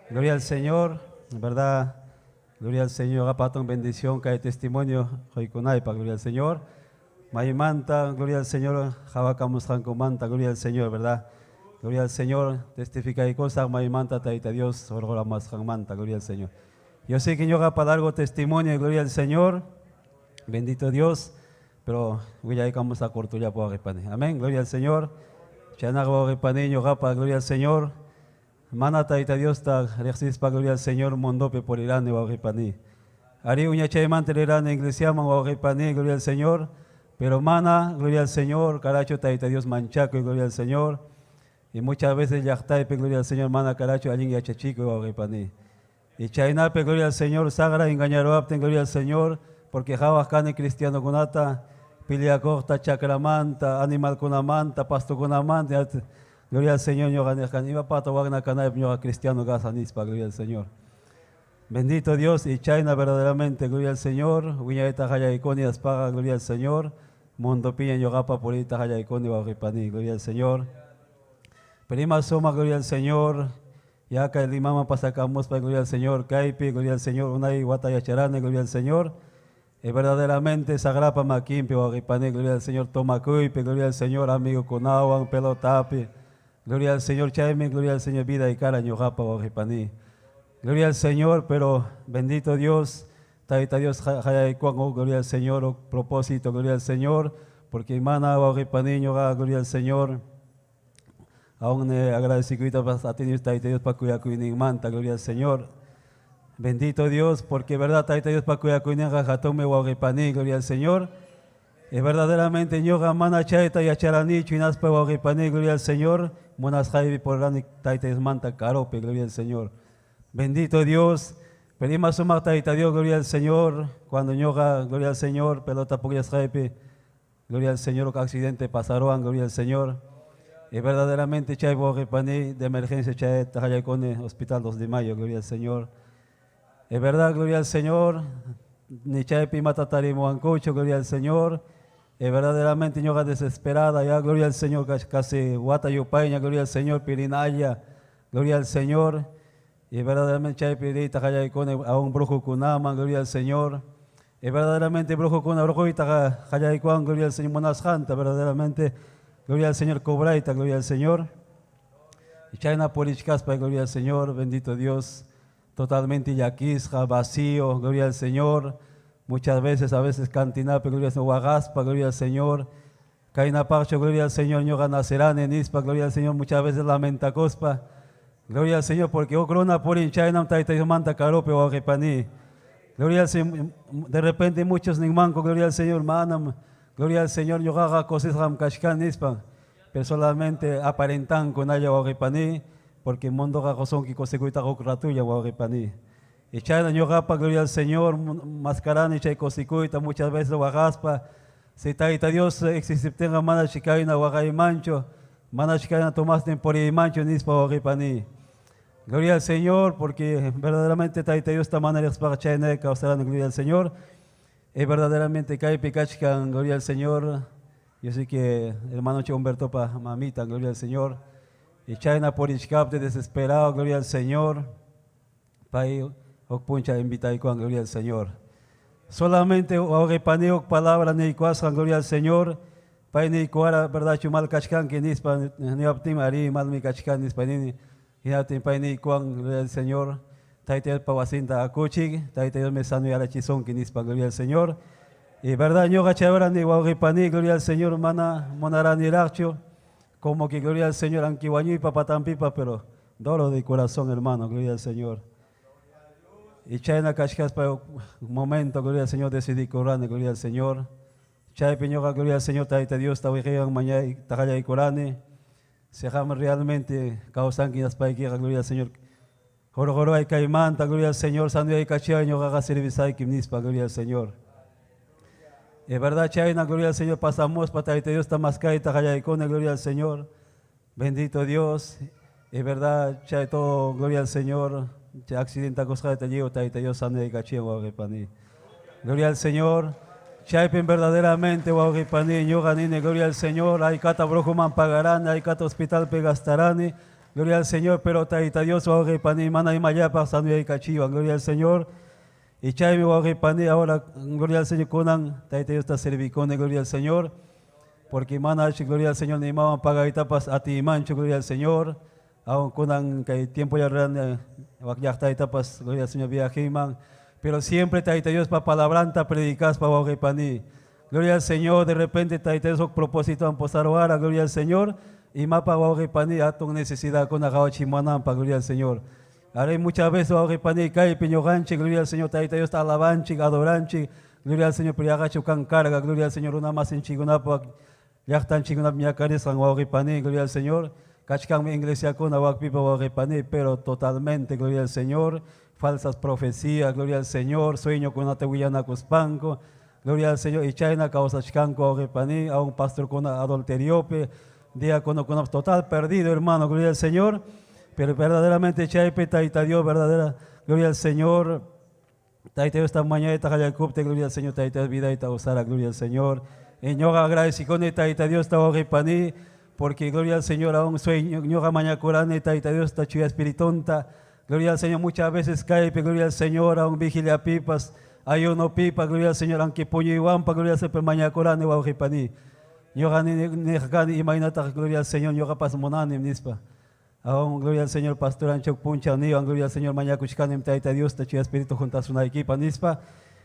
Gloria al Señor, en verdad. Gloria al Señor, apatón bendición, cae testimonio, hoy kunaipa, gloria al Señor. Maimanta, gloria al Señor, jabakamus manta, gloria al Señor, ¿verdad? Gloria al Señor, testifica y cosa, maimanta, taita Dios, orgora más manta, gloria al Señor. Yo sé que yo para largo testimonio, gloria al Señor, bendito Dios, pero voy a a cortulla por Amén, gloria al Señor. Gloria al Señor. Mana taita Dios ta rexispa gloria al Señor mondope por Irán. Ari uñachaymanta rirani iglesiaman wawqipani, gloria al Señor. Pero mana, gloria al Señor, caracho Tayta Dios manchakuy, gloria al Señor. Y muchas veces llaqtaypi, gloria al Señor, mana caracho allin yachachikuy wawqipani. Y chaynapi, gloria al Señor, saqra engañaruwaptin, gloria al Señor, porque hawaq kani cristianokunata, peleakuqta, chakramanta, animalkunamanta, pastokunamanta, gloria al Señor, ñuqa nirqani, imapata wakna kanaypi ñuqa cristiano kasaq nispa, gloria al Señor. Bendito Dios y chayna verdaderamente, gloria al Señor, wiñayta qallaykuni aspaqa, gloria al Señor, mundopiña ñuqapa puriyta qallaykuni wawqipani, gloria al Señor. Prima suma, gloria al Señor, ya kay Limaman pasakamuspa, gloria al Señor, kaypi, gloria al Señor, unay wata yacharani, gloria al Señor. Y verdaderamente sagrapa makinpi, wawqipani, gloria al Señor, tomakuypi, gloria al Señor, amigo kunawan, pelotapi, gloria al Señor, chaymi, gloria al Señor, vida y cara ñuqapa, wawqipani. Gloria al Señor, pero bendito Dios, Tayta Dios, hayaykuwan, oh, gloria al Señor, oh, propósito, gloria al Señor, porque mana, wawqipani, ñuqa, gloria al Señor, aún agradecikuyta a ti, Tayta Dios, pa kuyakuyninmanta, gloria al Señor. Bendito Dios, porque verdad, Tayta Dios, pa kuyakuyninqa hatunmi wawqipani, gloria al Señor. Y verdaderamente ñuqa mana chayta yacharanichu hinaspa wawqipani, gloria al Señor, munasqaypi purirani Tayta Diosmanta karupi, gloria al Señor. Bendito Dios, pedimos sumaq Tayta Dios, gloria al Señor, cuando ñuqa, gloria al Señor, pelota pukllasqaypi, gloria al Señor, accidente pasaruwan, gloria al Señor. Y verdaderamente chay wawqipani de emergencia chay qallaykuni Hospital 2 de Mayo, gloria al Señor. Es verdad, gloria al Señor, ni chaypi imata tarimuwankuchu, gloria al Señor. Y verdaderamente ñuqa desesperada, ya, gloria al Señor, casi wata yupayña, gloria al Señor, pirinaya, gloria al Señor. Y verdaderamente chaypi riyta qallaykuni a un brujokunaman, gloria al Señor. Y verdaderamente brujokuna brujuyta qallaykuwan, gloria al Señor, munasqanta, verdaderamente, gloria al Señor, cobrayta, gloria al Señor. Y chayna purichkaspa, gloria al Señor, bendito Dios, totalmente llakisqa, vacío, gloria al Señor. Muchas veces, a veces cantinapi, gloria al Señor, waqaspa, gloria al Señor. Kaynapaqchu, gloria al Señor, ñuqa nacerani nispa, gloria al Señor, muchas veces lamentakuspa. Gloria al Señor, porque huk runa purin chaynam Tayta Diosmanta karupi wawqipani. Gloria al Señor, de repente muchos ninmanku, gloria al Señor, manam, gloria al Señor, ñuqaqa kusisqam kachkani nispa, pero solamente aparentanku naya wawqipani, porque mundoqa qusunki kusikuytaqa huk ratulla wawqipani. Y chayna ñuqapa, gloria al Señor, mascarani chay kusikuyta muchas veces waqaspa, si Tayta Dios existiptinqa mana chikayna waqaymanchu, mana chikayna tomasnin puriymanchu nispa wawqipani. Gloria al Señor, porque verdaderamente Tayta Dios ta mana riqspaqa chayna kawsarani, gloria al Señor. Y verdaderamente kaypi kachkan, gloria al Señor. Yo sé que hermano Che Humberto pa mamita, gloria al Señor. Y chayna purichkapti desesperado, gloria al Señor. Pay huk puncha invitaykuwan, gloria al Señor. Solamente wawqipani huk palabra niykuwasqan, gloria al Señor. Pay niykuwara, verdadchu mal kachkanki nispa, niwaptin ari malmi kachkan nispa nini. Hinaptin pay niykuwan, gloria al Señor. Tayta Diospa wasinta akuchik, Tayta Dios me sanoyarachisunki nispa, gloria al Señor. Y verdad, ñuqa chayrani wawqipani, gloria al Señor, mana munaraniraqchu, como que gloria al Señor, aunque wañuypa patampipa, pero dolo de corazón, hermano, gloria al Señor. Y chayna kachkaspa momento, gloria al Señor, decidí curarme, gloria al Señor. Chaypi ñuqa, gloria al Señor, Tayta Dios, tawiqiwan mañay taqallaykurani. Sejam realmente kawsanki naspaykiqa, gloria al Señor. Jorojoroay kaymanta, gloria al Señor, sanoyay kachay ñuqaqa servisaykim nispa, gloria al Señor. Es verdad, chayna, gloria al Señor, pasamos pa Tayta Dios, tamaskayta qallaykuna, gloria al Señor. Bendito Dios. Es verdad, chay todo, gloria al Señor. Chay accidente cosqayta lliw, Tayta Dios, sanoyay kachay wawqipani. Gloria al Señor. Chaypin verdaderamente wawqipani, ñuqa nini, gloria al Señor, haykata brujuman pagarani, haykata hospitalpi gastarani, gloria al Señor, pero Tayta Dios wawqipani, mana imallapaq sanoyaykachiwan, gloria al Señor. Y chaymi wawqipani, ahora, gloria al Señor, kunan, Tayta Dios ta servikuni, gloria al Señor, porque mana gloria al Señor, ni imawan pagaytapas atimanchu, gloria al Señor, aun kunan kay tiempo ya rani, wak llaqtaytapas, gloria al Señor, viajiman. Pero siempre Tayta Dios pa palabranta predicas pa wawqipani. Gloria al Señor, de repente Tayta Dios huk propósito amposarwara, gloria al Señor. Y mapa wawqipani atun necesidad kuna qawachimuanampa, gloria al Señor. Arí muchas veces wawqi pani kaypi ñuqanchik, gloria al Señor, Tayta Diosta alabanchik, adoranchik, gloria al Señor, pero yaqachu kan carga, gloria al Señor, runa masinchikkunapaq, llaqtanchikkunap ñakarisqan wawqi pani, gloria al Señor, kachkanmi iglesiakuna wakpipa wawqi pani, pero totalmente, gloria al Señor, falsas profecías, gloria al Señor, sueñokunata willanakuspanku, gloria al Señor, y chayna kawsachkanku wawqi pani, aún pastorkuna adulteriopi, diácono total perdido, hermano, gloria al Señor, pero verdaderamente chaypi Tayta Dios, verdadera, gloria al Señor, Tayta Dios esta mañana qallarkuptin, gloria al Señor, Tayta Dios vida usara, gloria al Señor. Y ñuqa agradecikuni Tayta Dios wawqi pani, porque gloria al Señor aún sueño, ñuqa mañakurani Tayta Dios ta chuya espiritunta, gloria al Señor, muchas veces kaypi, gloria al Señor, aún vigilia pipas, ayuno pipa, gloria al Señor, aunque puñuywanpa, gloria al Señor, mañakurani wawqi pani. Ñuqa nirqani imaynataq, gloria al Señor, ñuqapas munani nispa. Aún gloria al Señor, pastor Anchok Puncha, niwan, gloria al Señor, mañakuchkanim Tayta Dios, ta chuya espíritu juntasunaykipa nispa.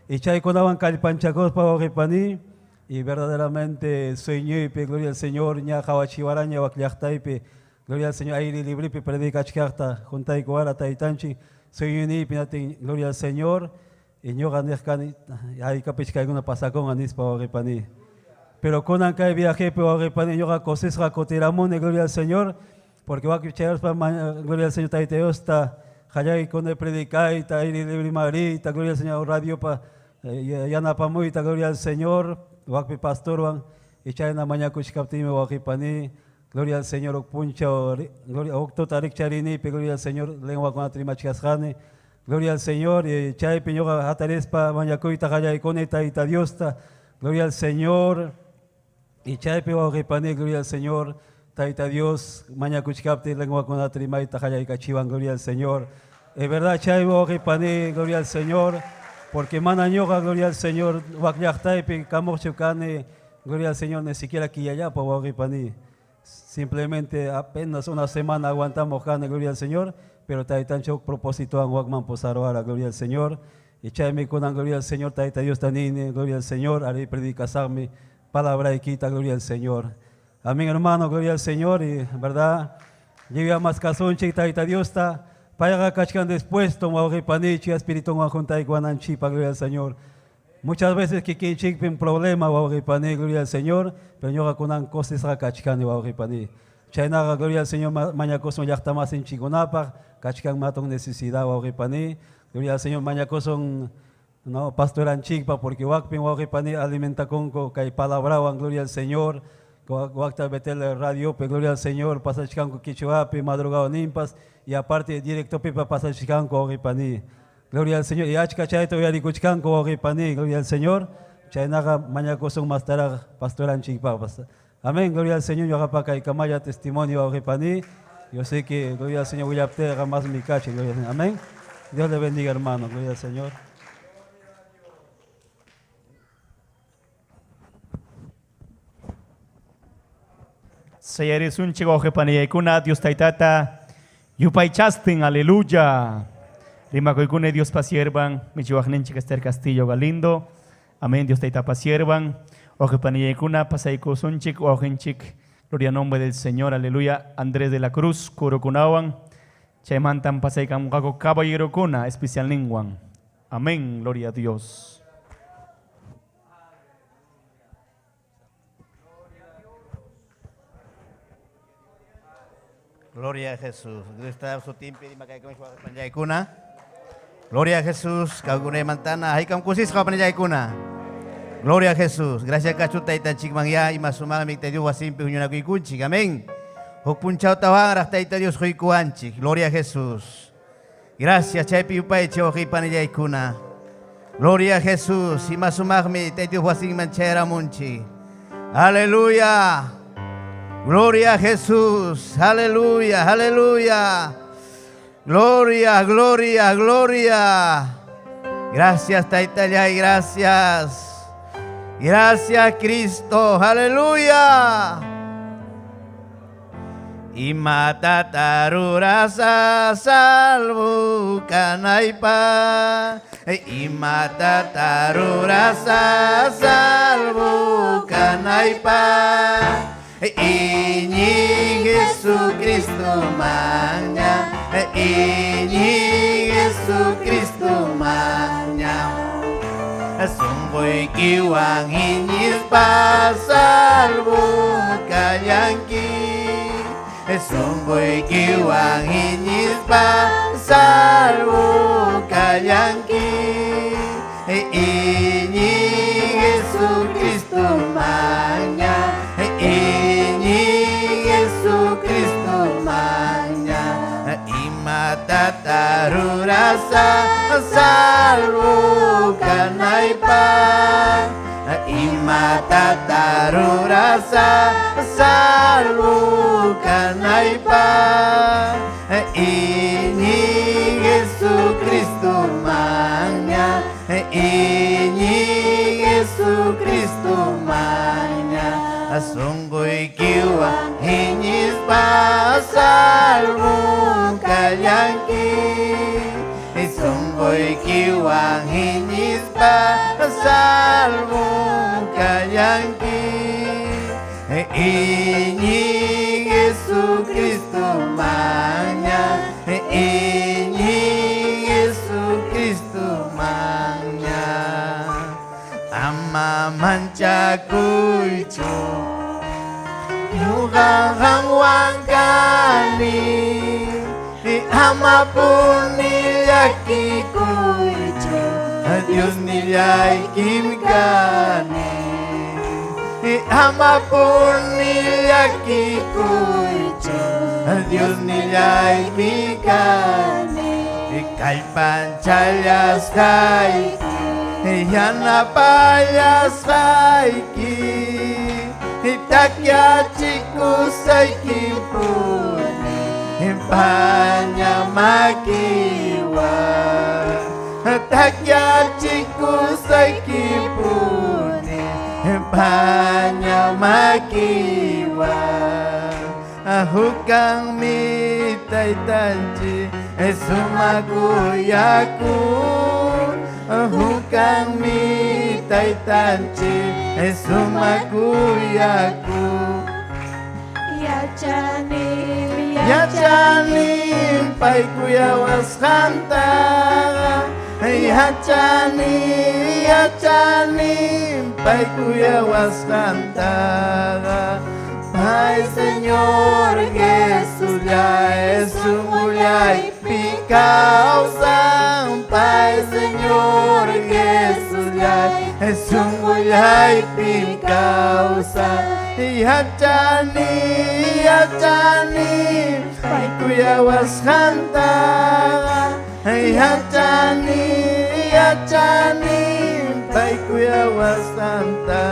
Y chaykunawan kallpanchakuspa wawqi pani, y verdaderamente sueñoypi, gloria al Señor, ña qawachiwaraña wak llaqtaypi, gloria al Señor, aire librepi predicachkaqta juntaykuwara taytanchik, sueñoypi natin, gloria al Señor, y ñuqa nirqani, haykapich kaykuna pasakunqa nispa wawqi pani. Pero kunan kay viajepi wawqi pani, ñuqa kusisqa kutiramuni, gloria al Señor, porque waki chayaspa, gloria al Señor, Tayta Diosta, qallaykuna predicayta, aire libre marita, gloria al Señor, radio pa, yanapamuyta, gloria al Señor, wakpi pastorwan, y chayna mañakuchkaptinmi wawqi pani, gloria al Señor, huk punchaw, gloria, huk tuta rikcharinipi, gloria al Señor, lenguakunata rimachkasqani, gloria al Señor, y chaypi ñuqa hatarispa mañakuyta qallaykuni Tayta Diosta, gloria al Señor, y chaypi wawqi pani, gloria al Señor, Tayta Dios, mañakuchkapti lenguakunata rimayta qallaykachiwan, gloria al Señor. Es verdad, chay wawqi pani, gloria al Señor, porque mana ñuqa, gloria al Señor, wak llaqtaypi kamuqchu kani, gloria al Señor, ni siquiera quillallapa wawqi pani. Simplemente apenas una semana aguantamos kani, gloria al Señor, pero taytanchik huk propósitowan wakman pusarwara, gloria al Señor. Y chaymi kunan, gloria al Señor, Tayta Dios tanini, gloria al Señor, ari predicasaqmi palabraykita, gloria al Señor. Amén, hermano, gloria al Señor, y verdad, llega más kasunchik Tayta Diosta, payqa kachkan dispuesto, wawqi panichi, espíritu juntaykuwananchikpa, gloria al Señor. Muchas veces kikinchikpi un problema, wawqi pani, gloria al Señor, pero ñuqa kunan kusisqa kachkani, wawqi pani. Chaynaqa, gloria al Señor, mañakusun llaqta masinchikkunapaq, kachkan matun necesidad, wawqi pani, gloria al Señor, mañakusun, no, pastoranchikpa, porque wakpin wawqi pani alimentakunku kay palabrawan, gloria al Señor. Wakta Betel radio, pe gloria al Señor, pasachkanku quichuapi, madrugado nimpas, y aparte directo pipa pasachkanku wawqi pani. Gloria al Señor, y achka chayta uyarikuchkanku wawqi pani, gloria al Señor. Chaynaqa mañakusun mastaraq pastoranchikpapas. Amén, gloria al Señor, ñuqapa kay kamalla testimonio wawqi pani. Yo sé que gloria al Señor willapteqa más mi cachi, gloria al Señor. Amén. Dios le bendiga, hermano, gloria al Señor. Sayarisunchik wawqi paniyaykuna, Dios taytata yupaychastin, aleluya. Rimakuykuna Dios pasiervan, michiwaqninchik Esther Castillo Galindo. Amén, Dios tayta pasiervan. Wawqi paniyaykuna, pasaykusunchik, wawqinchik, gloria a nombre del Señor, aleluya. Andrés de la Cruz, kurukunawan. Chaymantan pasaykamunqaku caballerokuna, especialninwan. Amén, gloria a Dios. Gloria a Jesús. Gloria a Jesús. Gloria a Jesús. Gracias kachu taytanchik manya ima sumaqmi Tayta Dios wasinpi huñunakuykunchik. Amén. Huk punchaw tawanraq Tayta Dios huykuwanchik. Gloria a Jesús. Gracias chaypi yupaychik wawqipanillaykuna. Gloria a Jesús. Ima sumaqmi Tayta Dios wasinman chayaramunchik. Aleluya. Gloria a Jesús, aleluya, aleluya. Gloria, gloria, gloria. Gracias, Taytallay, gracias. Gracias, Cristo, aleluya. Imata tarurasa salvo kanaypa. Imata tarurasa salvo kanaypa. Iñi Jesucristo maña, Iñi Jesucristo maña Sunquykiwan iñispa salvo kallanki Sunquykiwan iñispa salvo kallanki Iñi Jesucristo maña Iñi Jesucristo maña Imatata rurasa salvo kanaypaq Imatata rurasa salvo kanaypaq Iñi Jesucristo maña Iñi Jesucristo maña Sunquykiwan iñispa salvo kallanki Sunquykiwan iñispa salvo kallanki Iñi Jesucristo maña Iñi Jesucristo maña Ama manchakuychu Ñuqa qamwan kani Amapuni llakikuychu Dios nillaykim kani Amapuni llakikuychu Dios nillaymi kani Kallpanchallasqayki Yanapallasqayki Takyachikusqaykipuni Paña makiwan Takyachikusqaykipuni Paña makiwan Hukanmi taytanchik sumakuyaku Hukanmi taytanchik sumakuyaku Yachanim, Yachanim paykuyawasqanta Yachanim, yachanim paykuyawasqanta Ay Señor Jesús ya es sunqullaypi kawsan Pay Señor Jesús ya es sunqullaypi kawsan Yachani, yachani, paykuyawasqanta Yachani, yachani, paykuyawasqanta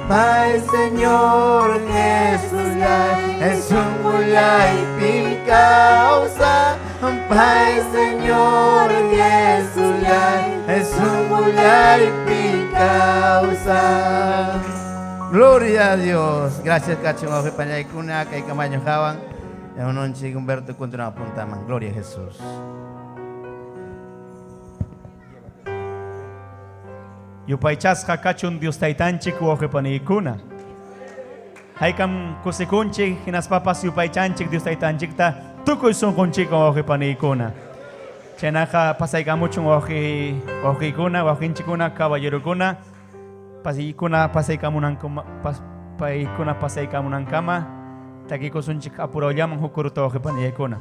Pay Señor Jesús ya es sunqullaypi kawsan Pay Señor Jesús ya es sunqullaypi kawsan Gloria a Dios. Gracias, Cacho. Pañaykuna, kay Camaño Javan. Unonchik Humberto continúa apuntaman. Gloria a Jesús. Yupaychasqa kachun Dios taytanchik wawqipaniykuna. Haykam kusikunchik hinaspapas yupaychanchik Dios taytanchikta tukuy sunqunchikwan wawqipaniykuna. Chaynaqa pasaykamuchun wawqi wawqiykuna, wawqinchikkuna, caballerokuna, pasaykuna pasaykamunankuma pas, paykuna pasaykamunankama takikusunchik apurawllaman huk kuruta wawqipaniykuna.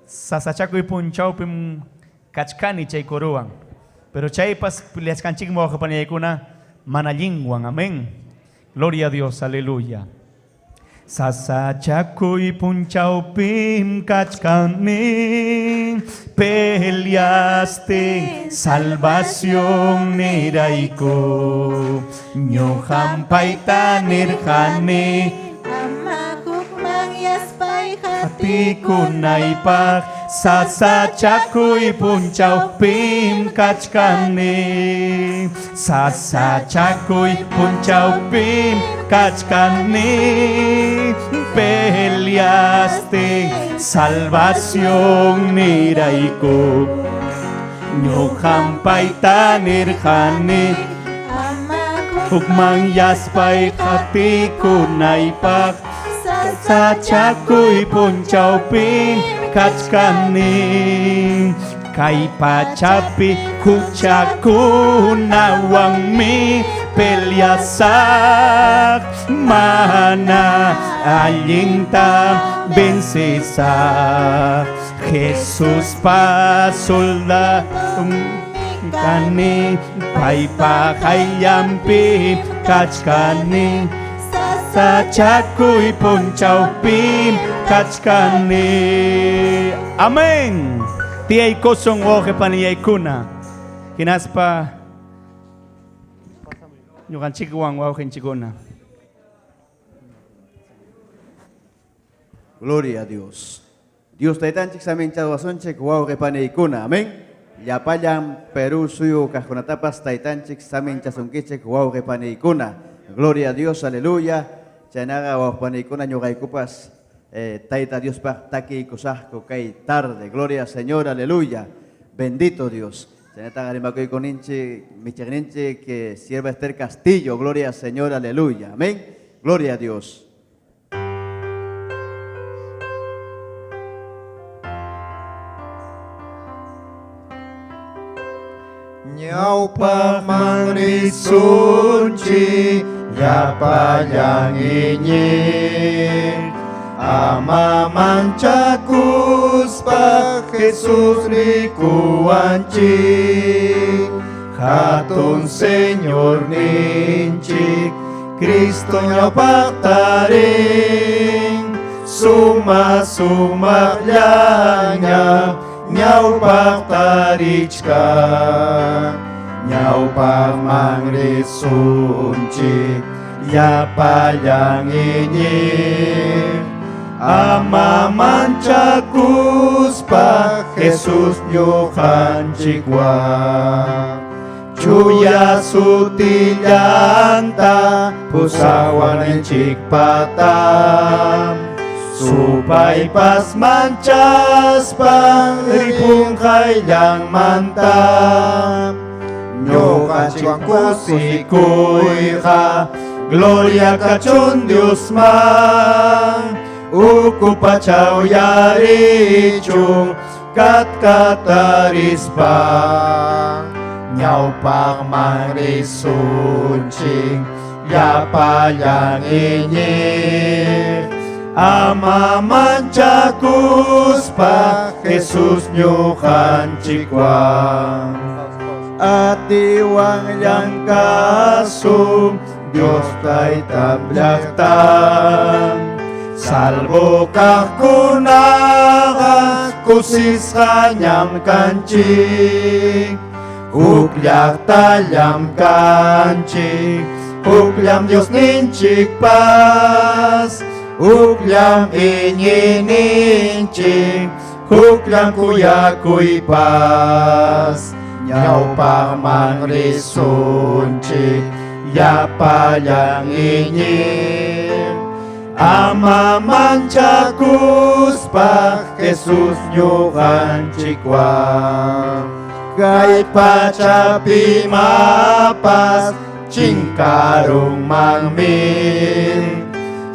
Sasachakuy punchawpim kachkani chay kuruwan. Pero chaypas peleasqanchikmi wawqipaniykuna mana allinwan. Amén. Gloria a Dios, aleluya. Sasachakuy punchawpim kachkani peleaste salvación nirayku ñuqam payta nirqani Ama hukman yaspay atikunaypaq sasachakuy punchawpim kachkani sasachakuy punchawpim kachkani peleaste salvación nirayku ñuqam payta nirqani Ama hukman yaspay qatikunaypaq sasachakuy punchawpim kachkani. Kay pachapi huchakunawanmi peleasaq mana allinta vencesaq. Jesuspa soldadon kani, paypa qayllanpi kachkani. Sachakuy punchawpi kachkani. Amén. Tiyaykusun wawqi paniyaykuna. Hinaspa ñuqanchikwan wawqinchikkuna. Gloria a Dios. Dios taytanchik saminchawasunchik wawqi paniykuna. Amén. Llapallan Perú suyu kaqkunatapas taytanchik saminchasunkichik wawqi paniykuna. Gloria a Dios, aleluya. Chaynaqa wawqi paniykuna ñuqaykupas Tayta Diospaq takiykusaqku kay tarde. Gloria al Señor, aleluya. Bendito Dios. Chaynataqa rimakuykuninchik michiqninchik que sierva Esther Castillo. Gloria al Señor, aleluya. Amén. Gloria a Dios. Ñawpaqman risunchik llapallan iñiq, ama manchakuspa Jesus rikuwanchik. Hatun Señorninchik Cristo ñawpaqtarin, suma sumaqllaña ñawpaqtarichkan. Ñawpaqman risunchik llapallan iñiq, ama manchakuspa Jesus ñuqanchikwan. Chuya sutillanta pusawaninchikpata, supaypas manchaspan ripun qayllanmanta. Ñuqanchikwan kusikuyqa gloria kachun Diosman, uku pacha uyarichun katkatarispan. Ñawpaqman risunchik llapallan iñiq, ama manchakuspa Jesus ñuqanchikwan. Atiwan llankasun Dios Taytan llaqtan, salvo kaqkunaqa kusisqañam kanchik. Huk llaqtallam kanchik, hukllam Diosninchikpas, hukllam iñiyninchik, hukllam kuyakuypas. Ñawpaqman risunchik llapallan iñiq, ama manchakuspa Jesus ñuqanchikwan. Kay pachapi imapas chinkarunmanmi,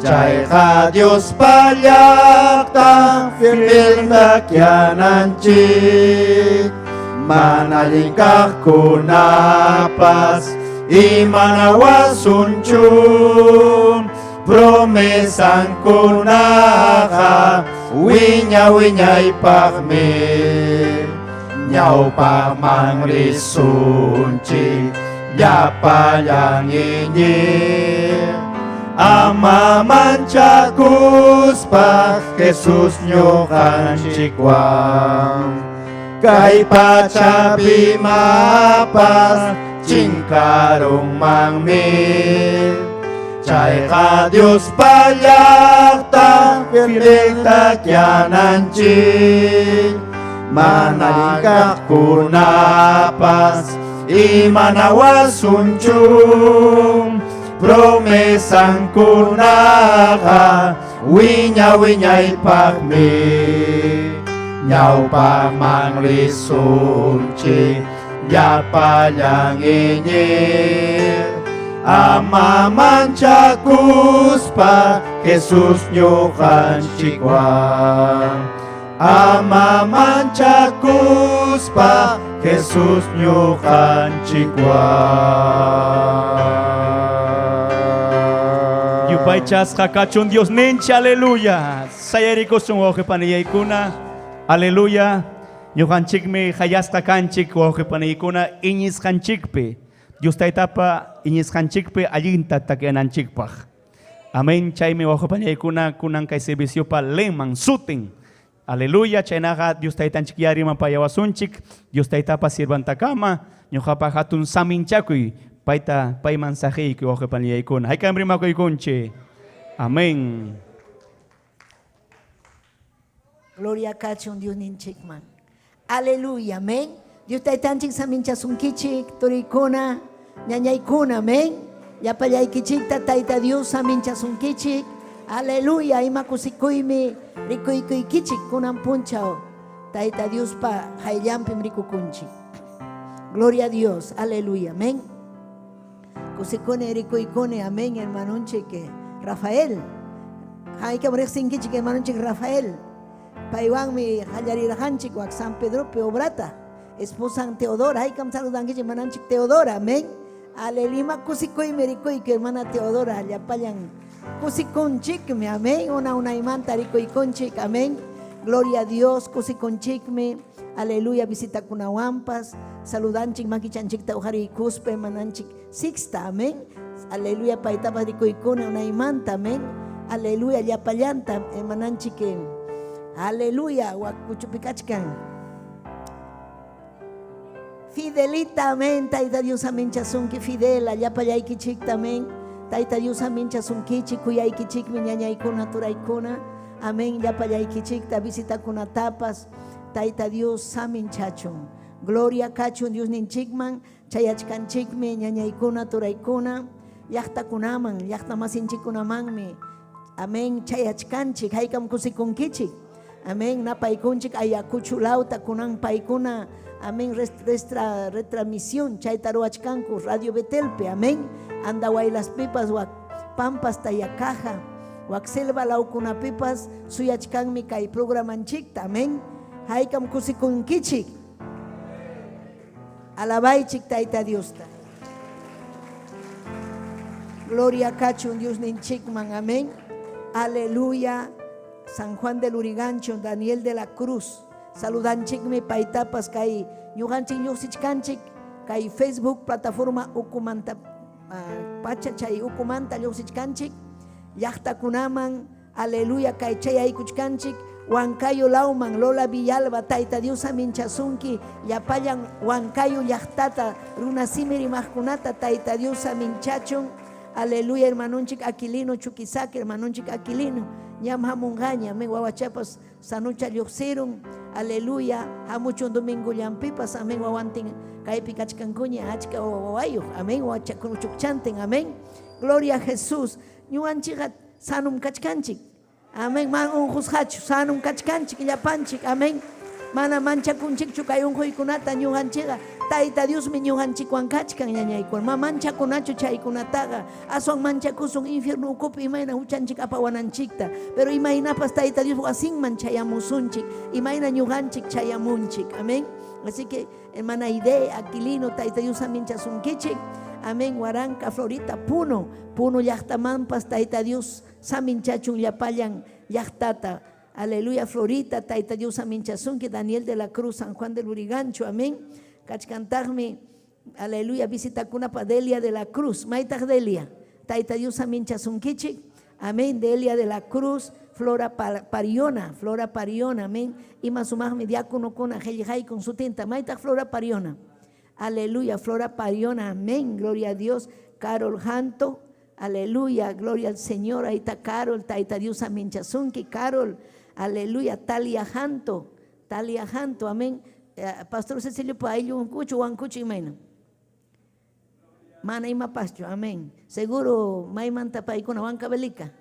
chayqa Diospa llaqtan firme takyananchik. Mana allin kaqkunapas imanawasunchu, promesankunaqa wiña wiñaypaqmi. Ñawpaqman risunchik llapallan iñiq, ama manchakuspa Jesus ñuqanchikwan. Kay pachapi imapas chinkarunmanmi, chayqa Diospa llaqtan firme takyananchik. Mana allin kaqkunapas imanawasunchu, promesankunaqa wiña wiñaypaqmi. Ñawpaqman risunchik llapallan iñiq, ama manchakuspa Jesus ñuqanchikwan. Ama manchakuspa Jesús ñuqanchikwan. Yupaychasqa kachun Dios ninchi, aleluya. Sayarikusun wawqipaniyaykuna, aleluya. Ñuqanchikmi hayasqa kanchik wawqipaniykuna iñisqanchikpi. Dios taytapa iñisqanchikpi allinta takyananchikpaq. Amén. Chaymi wawqipaniyaykuna kunan kay serviciopa leman sutin. Aleluya, chaynaqa Dios taytanchik yariman payawasunchik, Dios taytapa sirvantakama, ñuqapa hatun saminchakuy, payta payman saqiykuy wawqipaniyaykuna. Haykam rimakuykunchik. Amén. Gloria kachun Dios ninchikman. Aleluya, amén. Dios taytanchik saminchasunkichik, turikuna, ñañaykuna, amén. Llapallaykichikta tayta Dios saminchasunkichik. Aleluya, ima kusikuymi rikuykuykichik kunan punchaw. Tayta Diospa hayllanpim rikukunchik. Gloria a Dios, aleluya, amén. Kusikuni rikuykuni, amén, hermanonchik Rafael. Haykam riqsinkichik hermanonchik Rafael. Paywanmi qallarirqanchik wak San Pedropi obrata. Esposan Teodora, haykam saludankichik hermananchik Teodora, amén. Aleluya, ima kusikuymi rikuyku hermana Teodora, llapallan kusikunchikmi, amén. Una unaymanta rikuykunchik, amén. Gloria a Dios, kusikunchikmi. Aleluya, visitakunawanpas, saludanchik makichanchikta uqariykuspa hermananchik Sixta, amén. Aleluya, paytapas rikuykuna unaymanta, amén. Aleluya, llapallanta hermananchik. Aleluya, wakuchupikachkan. Fidelita, amén. Tayta Dios, amén. Chasunki, Fidela, llapallaykichikta, amén. Tayta Dios, amén. Chasunkichik, kuyaykichikmi, ñañaykuna, turaykuna. Amén. Llapallaykichikta, visitakunatapas. Tayta Dios, amén. Chachun. Gloria kachun Dios ninchikman, chayachkanchikmi, ñañaykuna, turaykuna, llaqtakunaman, llaqtamasinchikkunamanmi. Amén. Chayachkanchik, haykam kusikunkichik. Amén. Napaykunchik Ayacucho lawta kunan paykuna. Amén. Restra retransmisión chayta ruwachkanku Radio Betelpe. Amén. Andahuaylaspipas wak Pampas Tayacaja, wak selva lawkunapipas suyachkanmi kay programanchikta. Amén. Haykam kusikunkichik. Alabaychik Tayta Diosta. Gloria kachun Dios ninchikman. Amén. Aleluya. San Juan del Lurigancho, Daniel de la Cruz. Saludanchikmi paytapas kay ñuqanchik lluqsichkanchik kay Facebook plataforma ukumanta pacha chay ukumanta lluqsichkanchik llaqtakunaman, aleluya, kay chayaykuchkanchik Huancayo lawman Lola Villalba, Tayta Dios aminchasunki, llapallan Huancayo llaqtata runasimi rimaqkunata Tayta Dios aminchachun. Aleluya, hermanonchik Aquilino Chuquisaca, hermanonchik Aquilino, ñam hamunqaña, amén, wawachapas sanucha lluqsirun, aleluya, hamuchun domingo llampipas, amén, wawantin kaypi kachkankuña, achka wawayuq, amén, wachakunuchukchantin, amén, gloria a Jesús, ñuqanchikqa sanum kachkanchik, amén, man unqusqachu, sanum kachkanchik, llapanchik, amén, mana manchakunchikchu kay unquykunata ñuqanchikqa, Tayta Diosmi ñuqanchikwan kachkan ñañaykuna, ma manchakunachu chaykunataqa, aswan manchakusun infierno ukupi imayna huchanchik apawananchikta, pero imaynapas Tayta Dios wasinman chayamusunchik, imayna ñuqanchik chayamunchik, amén. Así que hermana Ide, Aquilino, Tayta Dios saminchasunkichik, amén, Huaranca, Florita, Puno, Puno llaqtamanpas Tayta Dios saminchachun llapallan llaqtata. Aleluya, Florita, Tayta Dios saminchasunki, Daniel de la Cruz, San Juan del Lurigancho, amén. Kachkantaqmi, aleluya, visitakunapa Delia de la Cruz, maytaq Delia, Tayta Dios saminchasunkichik, amén, Delia de la Cruz, Flora Pariona, Flora Pariona, amén, ima sumaqmi diáconokuna qillqaykun sutinta, maytaq Flora Pariona, aleluya, Flora Pariona, amén, gloria a Dios, Carol Janto, aleluya, gloria al Señor, ahí está Carol, Tayta Dios saminchasunki, Carol, aleluya, Talia Janto, Talia Janto, amén. Pastor Cecilio pa ayllu unkuchu, wankuchu imayna. Mana imapaschu, amén. Seguro maymanta paykuna Huancavelica.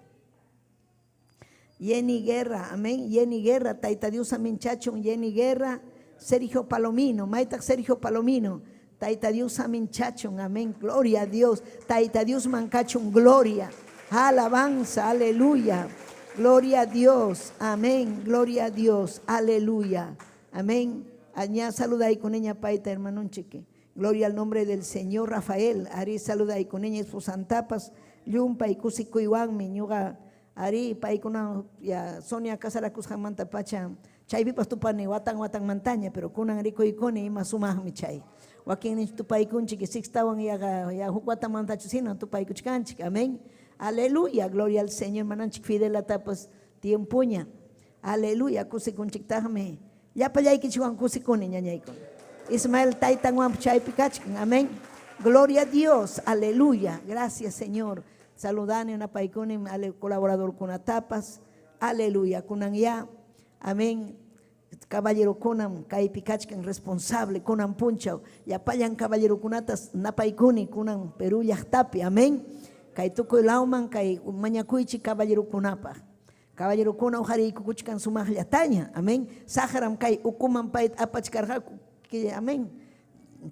Jenny Guerra, amén. Jenny Guerra, Tayta Dios saminchachun, Jenny Guerra, Sergio Palomino, maytaq Sergio Palomino, Tayta Dios saminchachun, amén. Gloria a Dios, Tayta Dios mankachun, gloria, alabanza, aleluya. Gloria a Dios. Amén. Gloria a Dios. Aleluya. Amén. Añá saludaykuneña payta hermanunchik. Gloria al nombre del Señor Rafael. Ari saludaykuneña esposantapas. Llumpay kusikuywanmi ñuqa ari paykuna ya Sonia casarakusqanmanta pacha chaypipas tupani watan watanmantaña, pero kunan rikuykuni ima sumaqmi chay. Wakinninchik tupaykunchik sextawan yaqa ya huk watamantachu sino tupaykuchkanchik. Amén. Aleluya. Gloria al Señor. Mananchik Fidelatapas tiempoña. Aleluya. Kusikunchiktaqmi. Llapallaykichikwan kusikuni ñañaykuna. Ismael taytanwan chaypi kachkan. Amén. Gloria a Dios. Aleluya. Gracias, Señor. Saludani napaykuni ale colaboradorkunatapas. Aleluya. Kunan ya. Amén. Caballerokunam kaypi kachkan responsable kunan punchaw llapallan caballerokunatas napaykuni kunan Perú llaqtapi. Amén. Kay tukuy lawman kay mañakuychik caballerokunapaq. Caballerokuna uqariykukuchkan sumaqllataña. Amén. Saqram kay ukuman payta apachkarqaku. Amén.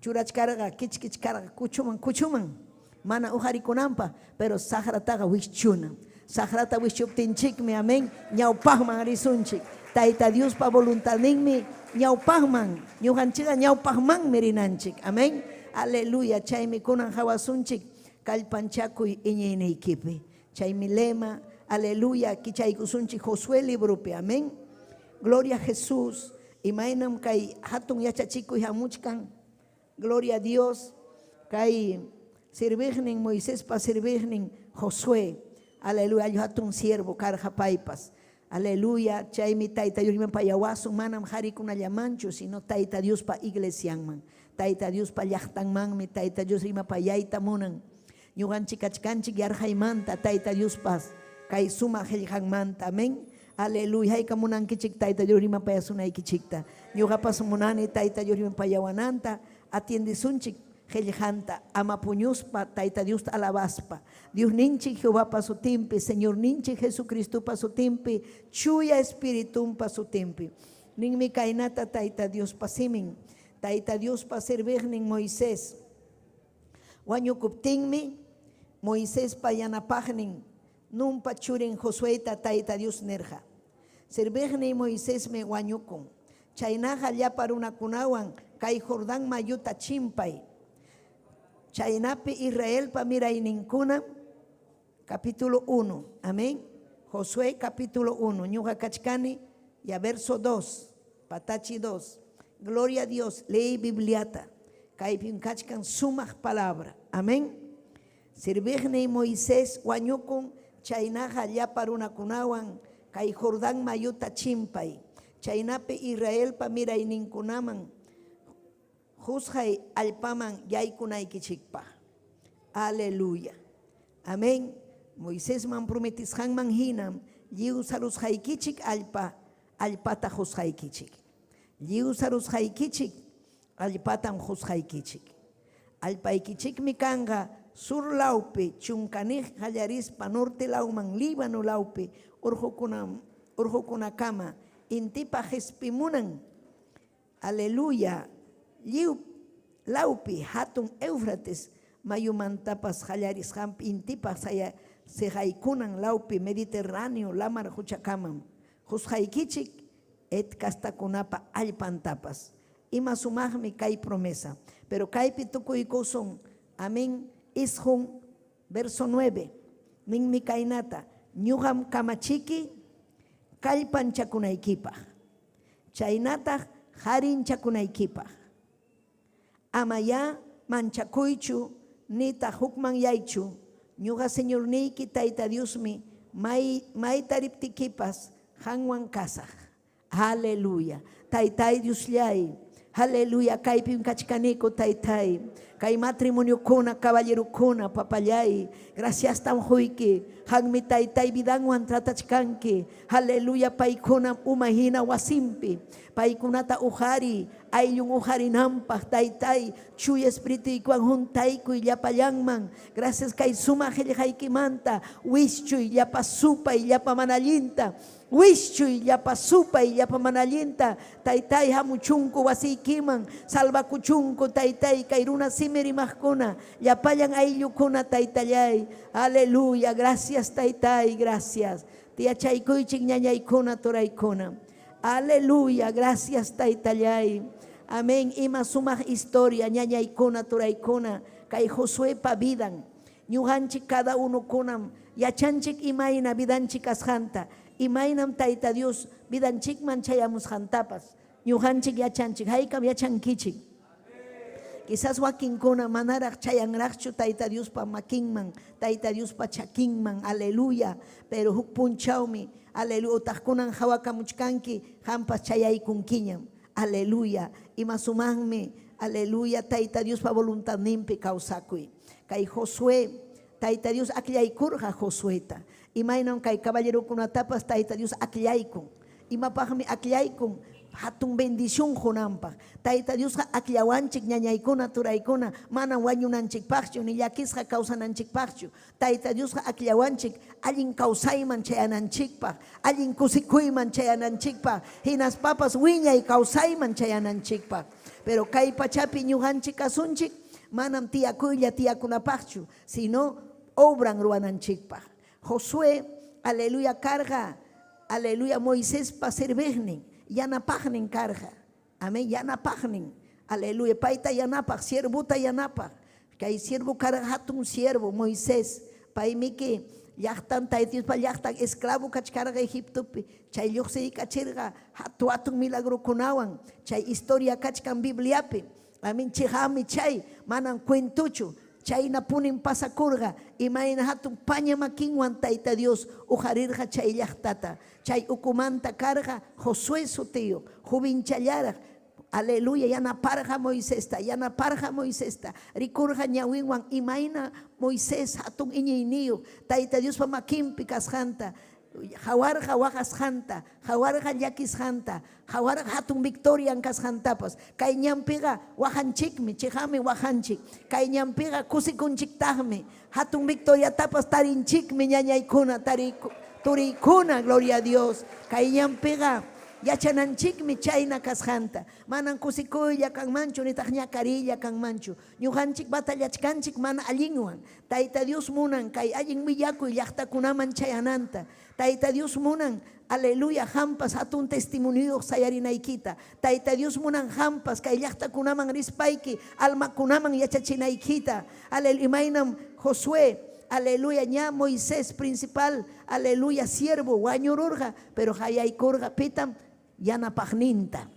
Churachkarqa kichkichkarqa kuchuman kuchuman. Mana uqarikunanpaq, pero saqrataqa wischuna. Saqrata wischuptinchikmi, amén, ñawpaqman risunchik. Tayta Diospa voluntadninmi ñawpaqman, ñuqanchikqa ñawpaqmanmi rinanchik. Amén. Aleluya. Chaymi kunan hawasunchik kallpanchakuy iñiyniykipi. Chaymi lema, aleluya, kichaykusunchik Josué libropi. Amén. Gloria a Jesús. Imaynam kay hatun yachachikuy hamuchkan. Gloria a Dios. Kay sirviqnin Moisespa sirviqnin Josué. Aleluya, hatun siervo karqa paypas. Aleluya, chaymi Tayta Dios rimapayawasun manam qarikunallamanchu, sino Tayta Diospa iglesianman. Tayta Diospa llaqtanmanmi Tayta Dios rimapayayta munan. Ñuqanchik kachkanchik yarqaymanta Tayta Diospas kay sumaq qillqanmanta. Amén. Aleluya, hayka munankichik Tayta Dios rimapayasunaykichikta. Ñuqapas munani Tayta Dios rimapayawananta, atiendesunchik qillqanta ama puñuspa Tayta Diosta alabaspa. Diosninchik Jehovapa sutinpi, Señorninchik Jesucristopa sutinpi, Chuya Espiritumpa sutinpi. Ninmi kaynata Tayta Diospa simin, Tayta Diospa serviqnin Moisés. Wañukuptinmi Moisespa yanapaqnin Nunpa churin Josueta Tayta Dios nirqa. Serviqniy Moisesmi wañukun. Chaynaqa llapa runakunawan kay Jordán mayuta chimpay. Chaynapi Israelpa mirayninkuna, capítulo 1, amén. Josué capítulo 1, ñuqa kachkani, ya verso 2, patachi 2. Gloria a Dios, leí Bibliata. Kaypim kachkan sumaq palabra. Amén. Serviqniy Moisés wañukun, chaynaqa llapa runakunawan kay Jordán mayuta chimpay. Chaynapi Israelpa mirayninkunaman qusqay allpaman yaykunaykichikpaq. Aleluya. Amén. Moisesman prometisqanman hinam lliw sarusqaykichik allpa allpata qusqaykichik. Lliw sarusqaykichik allpatam qusqaykichik. Allpaykichikmi kanqa sur lawpi chunkaniq qallarispa norte lawman Líbano lawpi urqukunakama intipa qespimunan. Aleluya. Lliw lawpi hatun Éufrates mayumantapas qallarisqanpi intipa seqaykunan lawpi Mediterráneo lamar quchakamam. Qusqaykichik et kastakunapa allpantapas. Ima sumaqmi kay promesa. Pero kaypi tukuykusun. Amén. Isqun verso 9. Ninmi kaynata. Ñuqam kamachiki kallpanchakunaykipaq. Chaynataq harinchakunaykipaq. Ama ya manchakuychu nitaq hukmanyaychu. Ñuqa Señorniyki Tayta Diosmi mayta riptikipas qanwan kasaq. Aleluya. Taytay Diosllay. Aleluya, kaypim kachkaniku taytay. Kay matrimoniokuna, caballerokuna, papallay. Gracias tam huyki. Qanmi taytay vidanwan tratachkanki. Aleluya, paykuna umahina wasimpi. Paykunata uqari, ayllun uqarinampaq taytay. Chuya espirituykuwan juntaykuy llapallanman. Gracias kay sumaq qillqaykimanta. Wischuy llapa supay, llapa mana allinta. Wischuy llapa supay, llapa mana allinta. Taytay hamuchunku wasiykiman. Salvakuchunku taytay kay runa simi rimaqkuna. Llapallan ayllukuna taytallay. Aleluya, gracias taytay, gracias. Tiyachaykuychik ñañaykuna turaykuna. Aleluya, gracias taytallay. Amén. Ima sumaq historia ñañaykuna turaykuna kay Josuepa vidan. Ñuqanchik cada uno kunam yachanchik imayna vidanchik kasqanta, imaynam Tayta Dios vidanchikman chayamusqantapas. Ñuqanchik yachanchik, haykam yachankichik. Quizás wakinkuna manaraq chayanraqchu Tayta Diospa makinman, Tayta Diospa chakinman, aleluya. Pero huk punchawmi, aleluya, utaq kunan hawakamuchkanki, qampas chayaykunkiñam, aleluya. Ima sumaqmi, aleluya, Tayta Diospa voluntadninpi kawsakuy. Kay Josué, Tayta Dios akllaykurqa Josueta. Imaynam kay caballerokunatapas Tayta Dios akllaykun. Imapaqmi akllaykun? Hatun bendición qunanpaq. Tayta Diosqa akllawanchik ñañaykuna turaykuna manam wañunanchikpaqchu ni llakisqa kawsananchikpaqchu. Tayta Diosqa akllawanchik allin kawsayman chayananchikpaq, allin kusikuyman chayananchikpaq, hinaspapas wiñay kawsayman chayananchikpaq. Pero kay pachapi ñuqanchik kasunchik manam tiyakuylla tiyakunapaqchu, sino obran ruwananchikpaq. Josué, aleluya, karqa, aleluya, Moisespa serviqnin, yanapaqnin karqa. Amén, yanapaqnin. Aleluya, payta yanapaq, siervuta yanapaq. Kay siervo karqa hatun siervo, Moisés. Paymiki llaqtan Tayta Diospa llaqtan esclavo kachkarqa Egiptopi. Chay lluqsiykachirqa hatu hatun milagrokunawan. Chay historia kachkan Bibliapi. Amén, chiqami chay, manam cuentuchu. Chayna punin pasakurqa, imayna hatun paña makinwan Tayta Dios uqarirqa chay llaqtata. Chay ukumanta karqa Josué sutiyuq, jubinchallaraq. Aleluya, yanaparqa Moisesta, yanaparqa Moisesta. Rikurqa ñawinwan imayna Moisés hatun iñiyniyuq, Tayta Diospa makinpi kasqanta. Hawarqa waqasqanta, hawarqa llakisqanta, hawarqa hatun victorian kasqantapas. Kay ñanpiqa waqanchikmi, chiqami waqanchik. Kay ñanpiqa kusikunchiktaqmi. Hatun victoriatapas tarinchikmi ñañaykuna, turiykuna, gloria a Dios. Kay ñanpiqa yachananchikmi chayna kasqanta. Manam kusikuylla kanmanchu, nitaq ñakariylla kanmanchu. Ñuqanchik batallachkanchik mana allinwan. Tayta Dios munan kay allin willakuy llaqtakunaman chayananta. Tayta Dios munan, aleluya, hampas hatun testimoniyuq sayarinaykita. Tayta Dios munan hampas kay llaqtakunaman rispayki, almakunaman yachachinaykita. Aleluya, imaynam Josué, aleluya, ña Moisés principal, aleluya, siervo, wañururqa, pero hayaykurqa pitam yanapaqninta.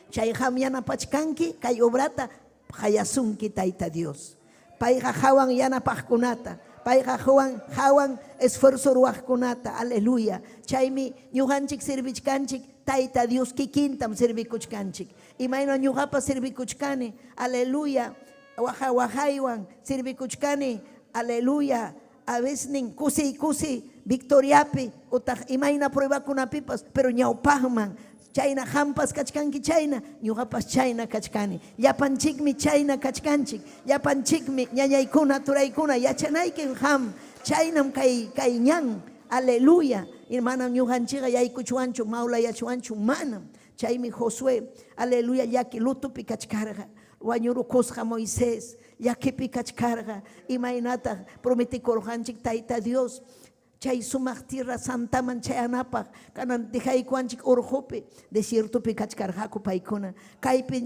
Chay ham yanapachkanki, kay obrata hayasunki Tayta Dios. Payqa hawan yanapaqkunata, payqa hawan esfuerzo ruwaqkunata, aleluya. Chaymi ñuqanchik servichkanchik, Tayta Dios kikintam servikuchkanchik. Imayna ñuqapa servikuchkani, aleluya, waja wajaywan servikuchkani, aleluya. A veces kusi kusi victoriapi utaq imayna pruebakunapipas, pero ñawpaqman chayna hampas kachkanki chayna, ñuqapas chayna kachkani. Llapanchikmi chayna kachkanchik, llapanchikmi ñañaykuna turaykuna yachanayki ham, chaynam kay kay ñan, aleluya. Manam ñuqanchikqa yaykuchwanchu, mawlayachuwanchu, manam. Chaymi Josué, aleluya, llaki lutupi kachkarqa, wañurukusqa Moisés, llakipi kachkarqa, imaynataq prometikurqanchik Tayta Dios. Chay sumaq tierra santaman chayanapaq kanan dejaykuanchik urqupi desiertopi kachkarqaku paykuna. Kaypi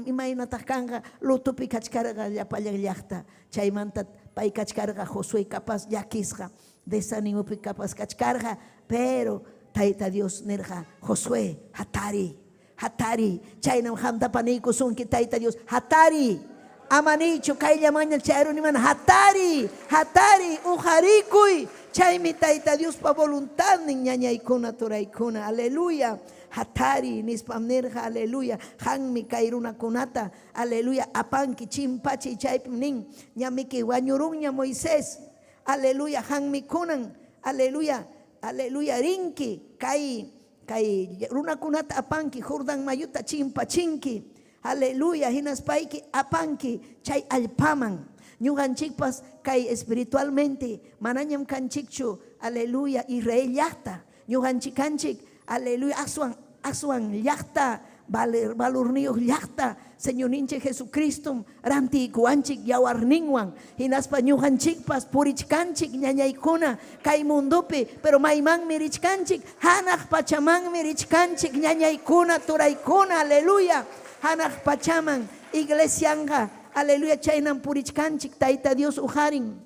imaynataq kanqa lutupi kachkarqa llapallan llaqta. Chaymanta pay kachkarqa Josué capaz llakisqa, desanimopi capaz kachkarqa, pero Tayta Dios nirqa, Josué, hatari, hatari. Chaynam qamta paniykusunki Tayta Dios, hatari. Amanichu kayllamaña chayruniman, hatari, hatari, uqarikuy. Chaymi Tayta Diospa voluntadnin ñañaykuna turaykuna, aleluya. Hatari nispam nirqa, aleluya. Qanmi kay runakunata, aleluya, apanki chimpachi chaypim nin, ñamiki wañurunña Moisés, aleluya, qanmi kunan, aleluya, aleluya, rinki kay kay runakunata apanki Jordán mayuta chimpachinki. Aleluya, hinaspayki apanki chay allpaman. Ñuqanchikpas kay espiritualmente manañam kanchikchu, aleluya, Israel llaqta. Ñuqanchik kanchik, aleluya, aswan aswan llaqta Valorniyuq llaqta Señorninchik Jesucristom rantiykuwanchik yawarninwan hinaspa ñuqanchikpas purichkanchik ñañaykuna kay mundopi, pero maymanmi richkanchik? Hanaq pachamanmi richkanchik ñañaykuna, turaykuna, aleluya. Hanaq pachaman iglesianqa, aleluya, chaynan purichkanchik. Tayta Dios uqarin,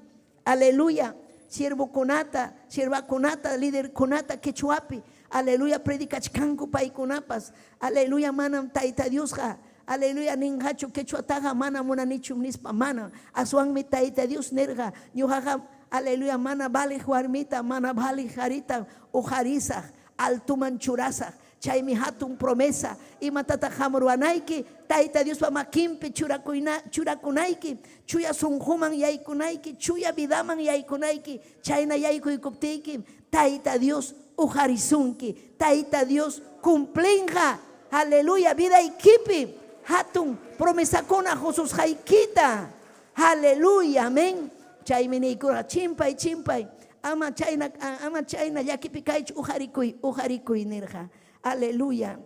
aleluya, siervokunata, siervakunata, liderkunata quechuapi, aleluya, predicachkanku paykunapas, aleluya, manam Tayta Diosqa, aleluya, ninqachu quechuataqa mana munanichu nispa, mana, aswanmi Tayta Dios nirqa, ñuqaqa, aleluya, mana valiq warmita, mana valiq qarita uqarisaq, altuman churasaq. Chaymi hatun promesa. Imatataq qam ruwanayki? Tayta Diospa makinpi churakunayki, chuya sunquman yaykunayki, chuya vidaman yaykunayki. Chayna yaykuykuptiyki, Tayta Dios uqarisunki. Tayta Dios cumplinqa, aleluya, vidaykipi hatun promesakuna qususqaykita. Aleluya, amén. Chaymi niykurqa, chimpay, chimpay, ama chayna, ama chayna llakipi kaychu, uqarikuy, uqarikuy nirqa. Aleluya.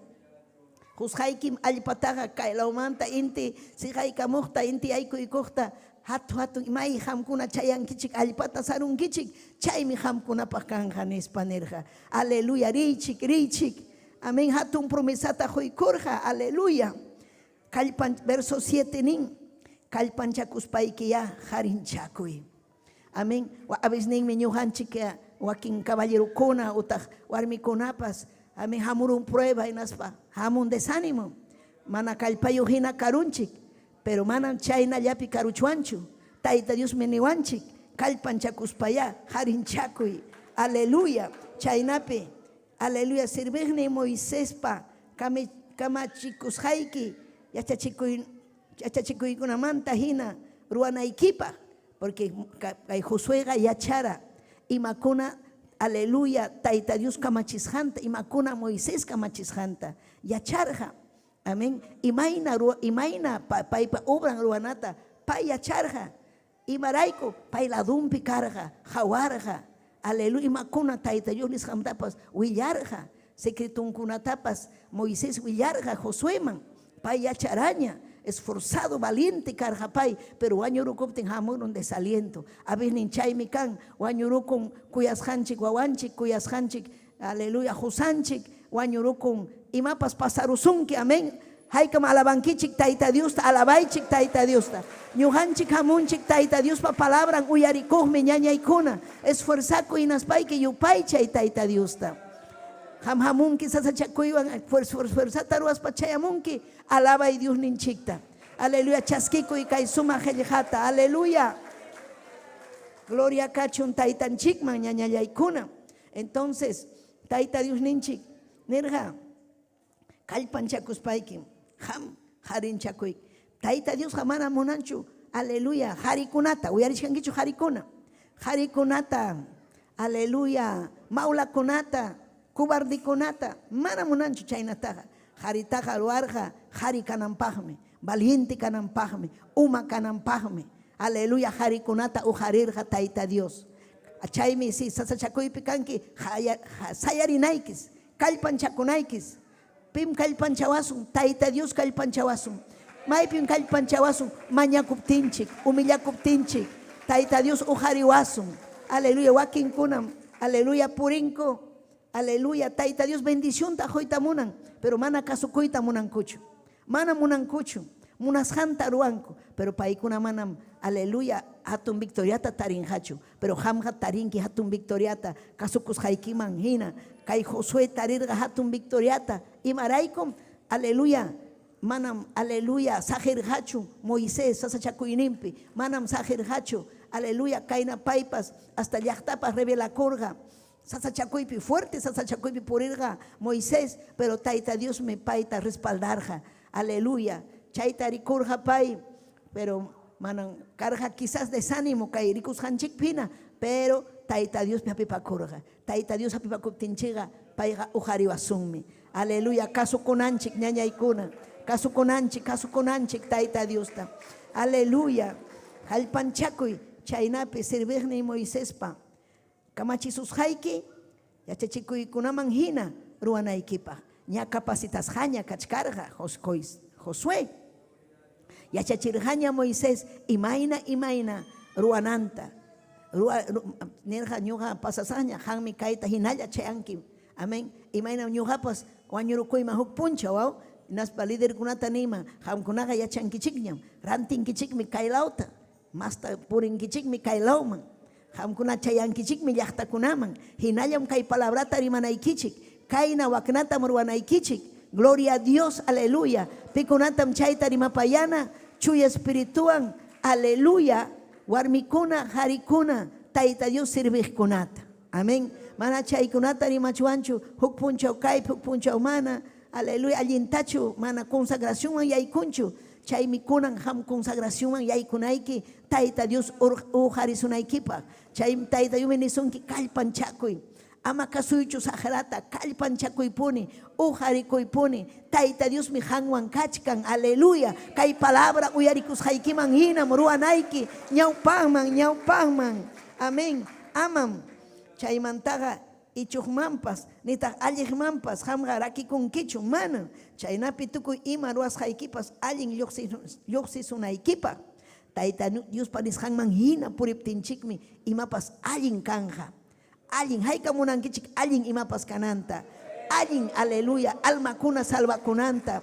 Qusqaykim allpataqa kay lawmanta inti siqaykamuqta, inti yaykuykuqta, hatu hatun may qamkuna chayankichik allpata sarunkichik, chaymi qamkunapaq kanqa nispa nirqa. Aleluya, riychik, riychik. Amén, hatun promesata quykurqa. Aleluya. Kallpan, verso 7 nin, kallpanchakuspaykiyá qarinchakuy. Amén. A veces ninmi ñuqanchik wakin caballerokuna utaq warmikunapas, amén, hamurun prueba hinaspa hamun desánimo, mana kallpayuq hina karunchik, pero manam chaynallapi karuchwanchu. Tayta Diosmi niwanchik, kallpanchakuspayá qarinchakuy. Aleluya. Chaynapi, aleluya, serviqnin Moisespa kamachikusqayki yachachikuykunamanta hina ruwanaykipaq, porque kay Josueqa yachara imakuna, aleluya, Tayta Dios kamachisqanta, imakuna Moisés kamachisqanta yacharqa. Amén. Imayna imayna paypa obran ruwanata pay yacharqa. Imarayku pay ladunpi karqa, qawarqa. Aleluya, imakuna Tayta Dios nisqantapas willarqa, secretunkunatapas Moisés willarqa Josueman. Pay yacharaña, esforzado, valiente karqa pay, pero wañurukuptin hamurun desaliento. A veces chaymi kan, wañurukun kuyasqanchik wawanchik, kuyasqanchik, aleluya, qusanchik, wañurukun imapas pasarusunki, amén. Haykam alabankichik Tayta Diosta, alabaychik Tayta Diosta. Ñuqanchik hamunchik Tayta Diospa palabran uyarikuqmi ñañaykuna. Esforzakuy hinaspayki yupaychay Tayta Diosta. Qam hamunki sasachakuywan fuerzata ruwaspa chayamunki, alabay Diosninchikta. Aleluya, chaskikuy kay sumaq qillqata. Aleluya. Gloria kachun Taytanchikman ñañallaykuna. Entonces, Tayta Diosninchik nirqa, kallpanchakuspayki qam qarinchakuy. Tayta Diosqa mana munanchu, aleluya, qarikunata, uyarishkankichu qarikuna? Qarikunata, aleluya, maulakunata, cobardikunata, mana munanchu chaynataqa. Qaritaqa ruwarqa qari kananpaqmi, valiente kananpaqmi, uma kananpaqmi. Aleluya, qarikunata uqarirqa Tayta Dios. Chaymi si sasachakuypi kanki, sayarinaykis, kallpanchakunaykis. Pim kallpanchawasun? Tayta Dios kallpanchawasun. Maypim kallpanchawasun? Mañakuptinchik, humillakuptinchik. Tayta Dios uqariwasun. Aleluya, wakinkunam, aleluya, purinku. Aleluya, Tayta Dios bendicionta quyta munan, pero mana kasukuyta munankuchu. Mana munankuchu. Munasqanta ruwanku, pero paykuna manam, aleluya, hatun victoriata tarinqachu. Pero qamqa tarinki hatun victoriata kasukusqaykiman hina. Kay Josué tarirqa hatun victoriata. Imaraykum, aleluya, manam, aleluya, saqirqachu Moisés sasachakuyninpi, manam saqirqachu, aleluya, kayna paypas hasta llaqtapas revelakurqa. Sasachakuypi, fuerte sasachakuypi purirqa Moisés, pero Tayta Diosmi payta respaldarqa. Aleluya. Chayta rikurqa pay, pero manam karqa quizás desánimo kay rikusqanchikpina, pero Tayta Diosmi hapipakurqa. Tayta Dios hapipakuptinchikqa payqa uqariwasunmi. Aleluya, kasukunanchik ñañaykuna, kasukunanchik, kasukunanchik Tayta Diosta. Aleluya. Kallpanchakuy chaynapi serviqnin Moisespa kamachisusqayki yachachikuykunaman hina ruwanaykipaq. Ña capacitasqaña kachkarqa Josué. Yachachirqaña Moisés imayna imayna ruwananta. Nirqa ñuqa pasasaqña, qanmi kayta hinalla chayanki. Amén. Imayna ñuqapas wañurukuyman huk punchaw, aw? Hinaspa liderkunata niyman, qamkunaqa yachankichikñam, rantinkichikmi kay lawta, masta purinkichikmi kay lawman. Qamkuna chayankichikmi llaqtakunaman. Hinallam kay palabrata rimanaykichik. Kayna waknatam ruwanaykichik. Gloria a Dios, aleluya. Pikunatam chayta rimapayana, Chuya Espirituwan, aleluya. Warmikuna, qarikuna, Tayta Dios serviqkunata. Amén. Mana chaykunata rimachwanchu, huk punchaw kaypi, huk punchaw mana. Aleluya, allintachu, mana consagracionwan yaykunchu. Chaymi kunan qam consagracionwan yaykunayki, Tayta Dios uqarisunaykipaq. Chaymi Tayta Diosmi nisunki kallpanchakuy. Ama kasuychu saqrata, kallpanchakuypuni, uqarikuypuni. Tayta Diosmi qanwan kachkan, aleluya. Kay palabra uyarikusqaykiman hinam ruwanayki, ñawpaqman, ñawpaqman. Amén. Amam chaymantaqa ichuqmanpas, nitaq alliqmanpas qamqa rakikunkichu, manam. Chaynapi tukuy ima ruwasqaykipas allin lluqsisunaykipaq. Tayta Diospa nisqanman hina puriptinchikmi imapas allin kanqa. Allin, hayka munankichik allin imapas kananta. Allin, aleluya, almakuna salvakunanta.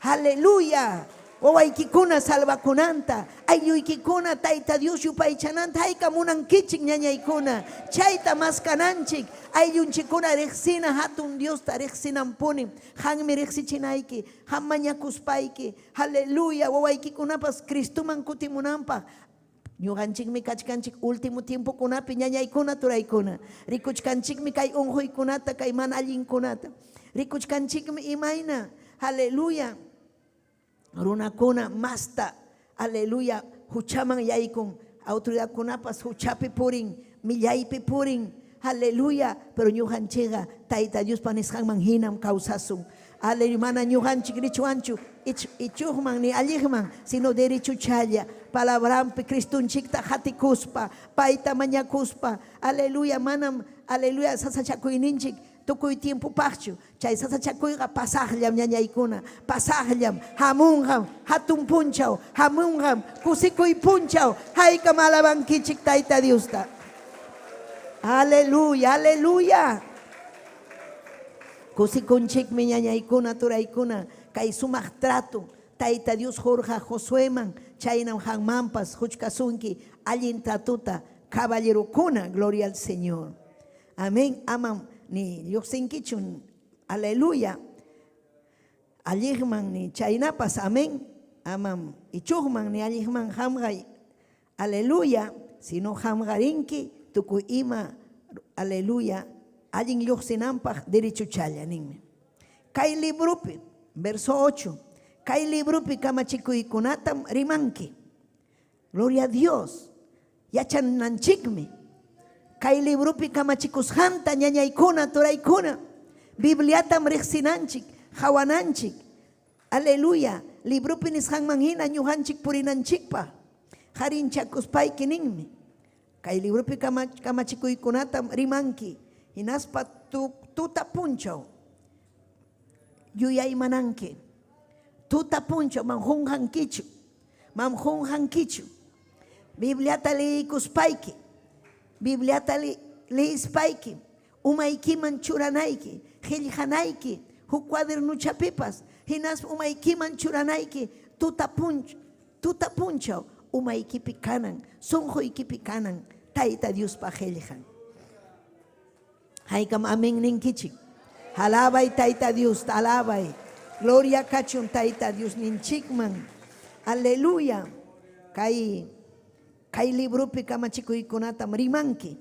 Aleluya. Wawaykikuna salvakunanta, aylluykikuna Tayta Dios yupaychananta, hayka munankichik ñañaykuna. Chayta maskananchik, ayllunchikkuna riqsina hatun Diosta riqsinanpuni. Qanmi riqsichinayki, qam mañakuspayki. Aleluya, wawaykikunapas Cristoman kutimunanpaq. Ñuqanchikmi kachkanchik último tiempokunapi ñañaykuna turaykuna. Rikuchkanchikmi kay unquykunata, kay mana allinkunata. Rikuchkanchikmi imayna, aleluya, runakuna masta, aleluya, huchaman yaykun. Autoridadkunapas huchapi purin, millaypi purin, aleluya. Pero ñuqanchikqa Tayta Diospa nisqanman hinam kawsasun. Aleluya, mana ñuqanchik richuanchu ichuqman ni alliqman, sino derechuchalla. Palabrampi Cristonchikta qatikuspa, payta mañakuspa. Aleluya, manam, aleluya, sasachakuyninchik tukuy tiempopaqchu. Chay sasachakuyqa pasaqllam, ñañaykuna, pasaqllam, hamunqam hatun punchaw, hamunqam kusikuy punchaw. Haykam alabankichik Tayta Diosta. Aleluya, aleluya. Kusikunchikmi ñañaykuna, turaykuna, kay sumaq trato Tayta Dios qurqa Josueman, chaynam qanmanpas quchkasunki allin tratuta, caballerokuna, gloria al Señor. Amén. Amam ni lluqsinkichu, aleluya, alliqman ni chaynapas, amén. Amam ichuqman ni alliqman qamqa, aleluya, sino qamqa rinki tukuy ima, aleluya, allin lluqsinanpaq derechuchalla ninmi. Kay libropi, verso 8, kay libropi kamachikuykunatam rimanki. Gloria a Dios. Yachananchikmi. Kay libropi kamachikusqanta ñañaykuna, turaykuna. Bibliatam riqsinanchik, hawananchik. Aleluya. Libropi nisqanman hina ñuqanchik purinanchikpaq. Qarinchakuspayki ninmi. Kay libropi kamachikuykunatam rimanki. Hinaspa tuta punchaw yuyaymananki. Tuta punchaw mam qunqankichu. Mam qunqankichu. Bibliata liyikuspayki. Bibliata liyispayki. Umaykiman churanayki, qillqanayki, huk cuadernuchapipas, hinaspa umaykiman churanayki, tuta punchaw umaykipi kanan, sunquykipi kanan, Tayta Diospa qillqan. Haykam amén ninkichik. Alabay Tayta Dios, alabay. Gloria kachun Tayta Dios ninchikman. Aleluya. Kay libropi kamachikuykunatam rimanki.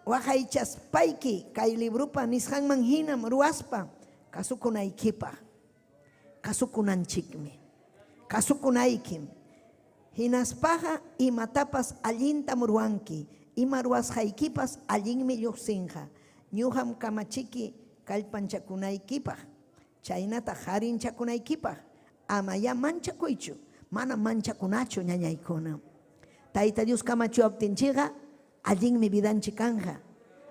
Waqaychaspayki kay libropa nisqanman hinam ruwaspa kasukunaykipaq. Kasukunanchikmi. Kasukunaykim. Hinaspaqa imatapas allintam ruwanki. Ima ruwasqaykipas allinmi lluqsinqa. Ñuqam kamachiki kallpanchakunaykipaq. Chaynata qarinchakunaykipaq. Ama ya manchakuychu. Mana manchakunachu ñañaykuna. Tayta Dios kamachiwaptinchikqa allinmi vidanchik kanja.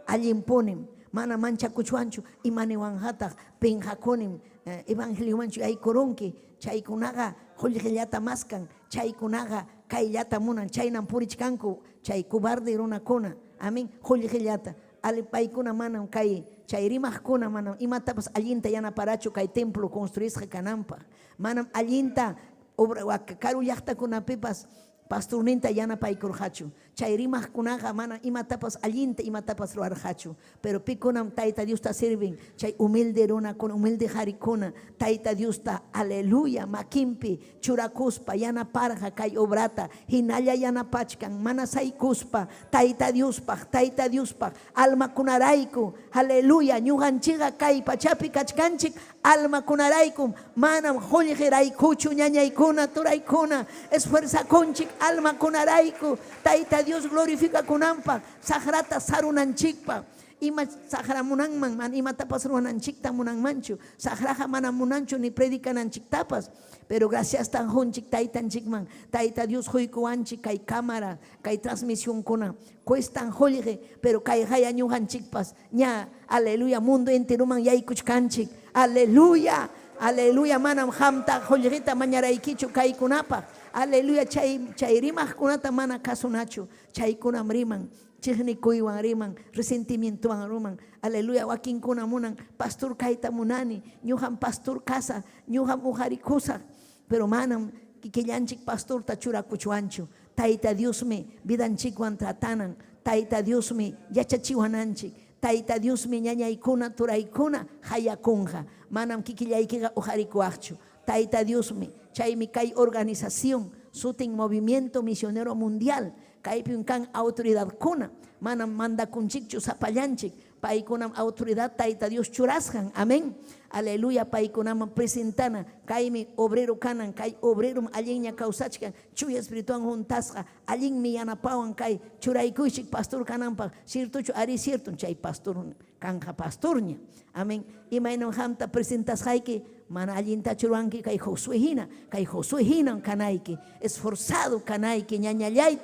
Allin punim. Mana manchakuchwanchu imaniwanqataq pinqakunim evangeliomanchu yaykurunki, chaykunaqa qullqillata maskan, chaykunaqa kayllata munan, chaynam purichkanku chay cobarde runakuna. Amén. Qullqillata. Ali paykuna manam kay chay rimaqkuna manam imatapas allinta yanaparachu kay templo construisqa kananpaq. Manam allinta obra karu llaqtakunapipas pastorninta yanapaykurqachu. Chay rimaqkunaqa mana imatapas allinta imatapas ruwarqachu. Pero pikunam Tayta Diosta sirven, chay humilde runakuna, humilde qarikuna, Tayta Diosta, aleluya, makinpi churakuspa yanaparqa kay obrata, hinalla yanapachkan, mana saykuspa, Tayta Diospaq, Tayta Diospaq, almakunarayku, aleluya, ñuqanchikqa kay pachapi kachkanchik, almakunaraykum, manam qullqiraykuchu ñañaykuna, turaykuna, esfuerzakunchik almakunarayku, Tayta Dios glorificakunanpaq, saqrata sarunanchikpaq. Ima saqra munanman, man imatapas ruwananchikta munanmanchu, saqraqa mana munanchu ni predicananchiktapas, pero gracias tan junchik taytanchikman, Tayta Dios huykuwanchik kay cámara, kay transmisionkuna, cuestan qullqi, pero kay haya ñuqanchikpas, ña, aleluya, mundo enteroman yaykuchkanchik, aleluya, aleluya, manam qamta qullqita mañaraykichu kaykunapaq, aleluya, chay rimaqkunata mana kasunachu, chaykunam riman, chiqnikuywan riman, resentimientowan riman, aleluya, wakinkuna munan, pastor kayta munani, ñuqam pastor kasa, ñuqam uqarikusaq, pero manam kikillanchik pastorta churakuchwanchu, Tayta Diosmi vidanchikwan tratanan, Tayta Diosmi yachachiwananchik, Tayta Diosmi ñañaykuna turaykuna hayakunqa, manam kikillaykiqa uqarikuwaqchu, Tayta Diosmi, chaymi kay organización, sutin Movimiento Misionero Mundial, kaypim kan autoridadkuna, manam mandakunchikchu sapallanchik, paykunam autoridad Tayta Dios churasqan, amén, aleluya, paykunaman presentana, kaymi obrero kanan, kay obrerom allinña kawsachkan, chuya espirituwan juntasqa, allinmi yanapawan kay churaykuychik pastor kananpaq, ciertochu, ari cierto, chay pastor kanja pastorña, amén, imaynam qamta presentasqayki, mana allintachu ruwanki kay Josué hina, kay Josué hinam kanayki, esforzado kanayki, ñañallay,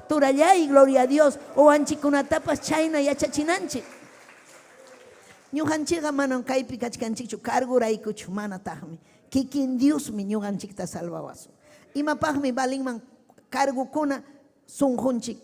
turallay, gloria a Dios, wawanchikkunatapas chayna yachachinanchik. Ñuqanchikqa manam kaypi kachkanchikchu, carguraykuchu, manataqmi. Kikin Diosmi ñuqanchikta salvawasun. Imapaqmi valinman cargukuna sunqunchik,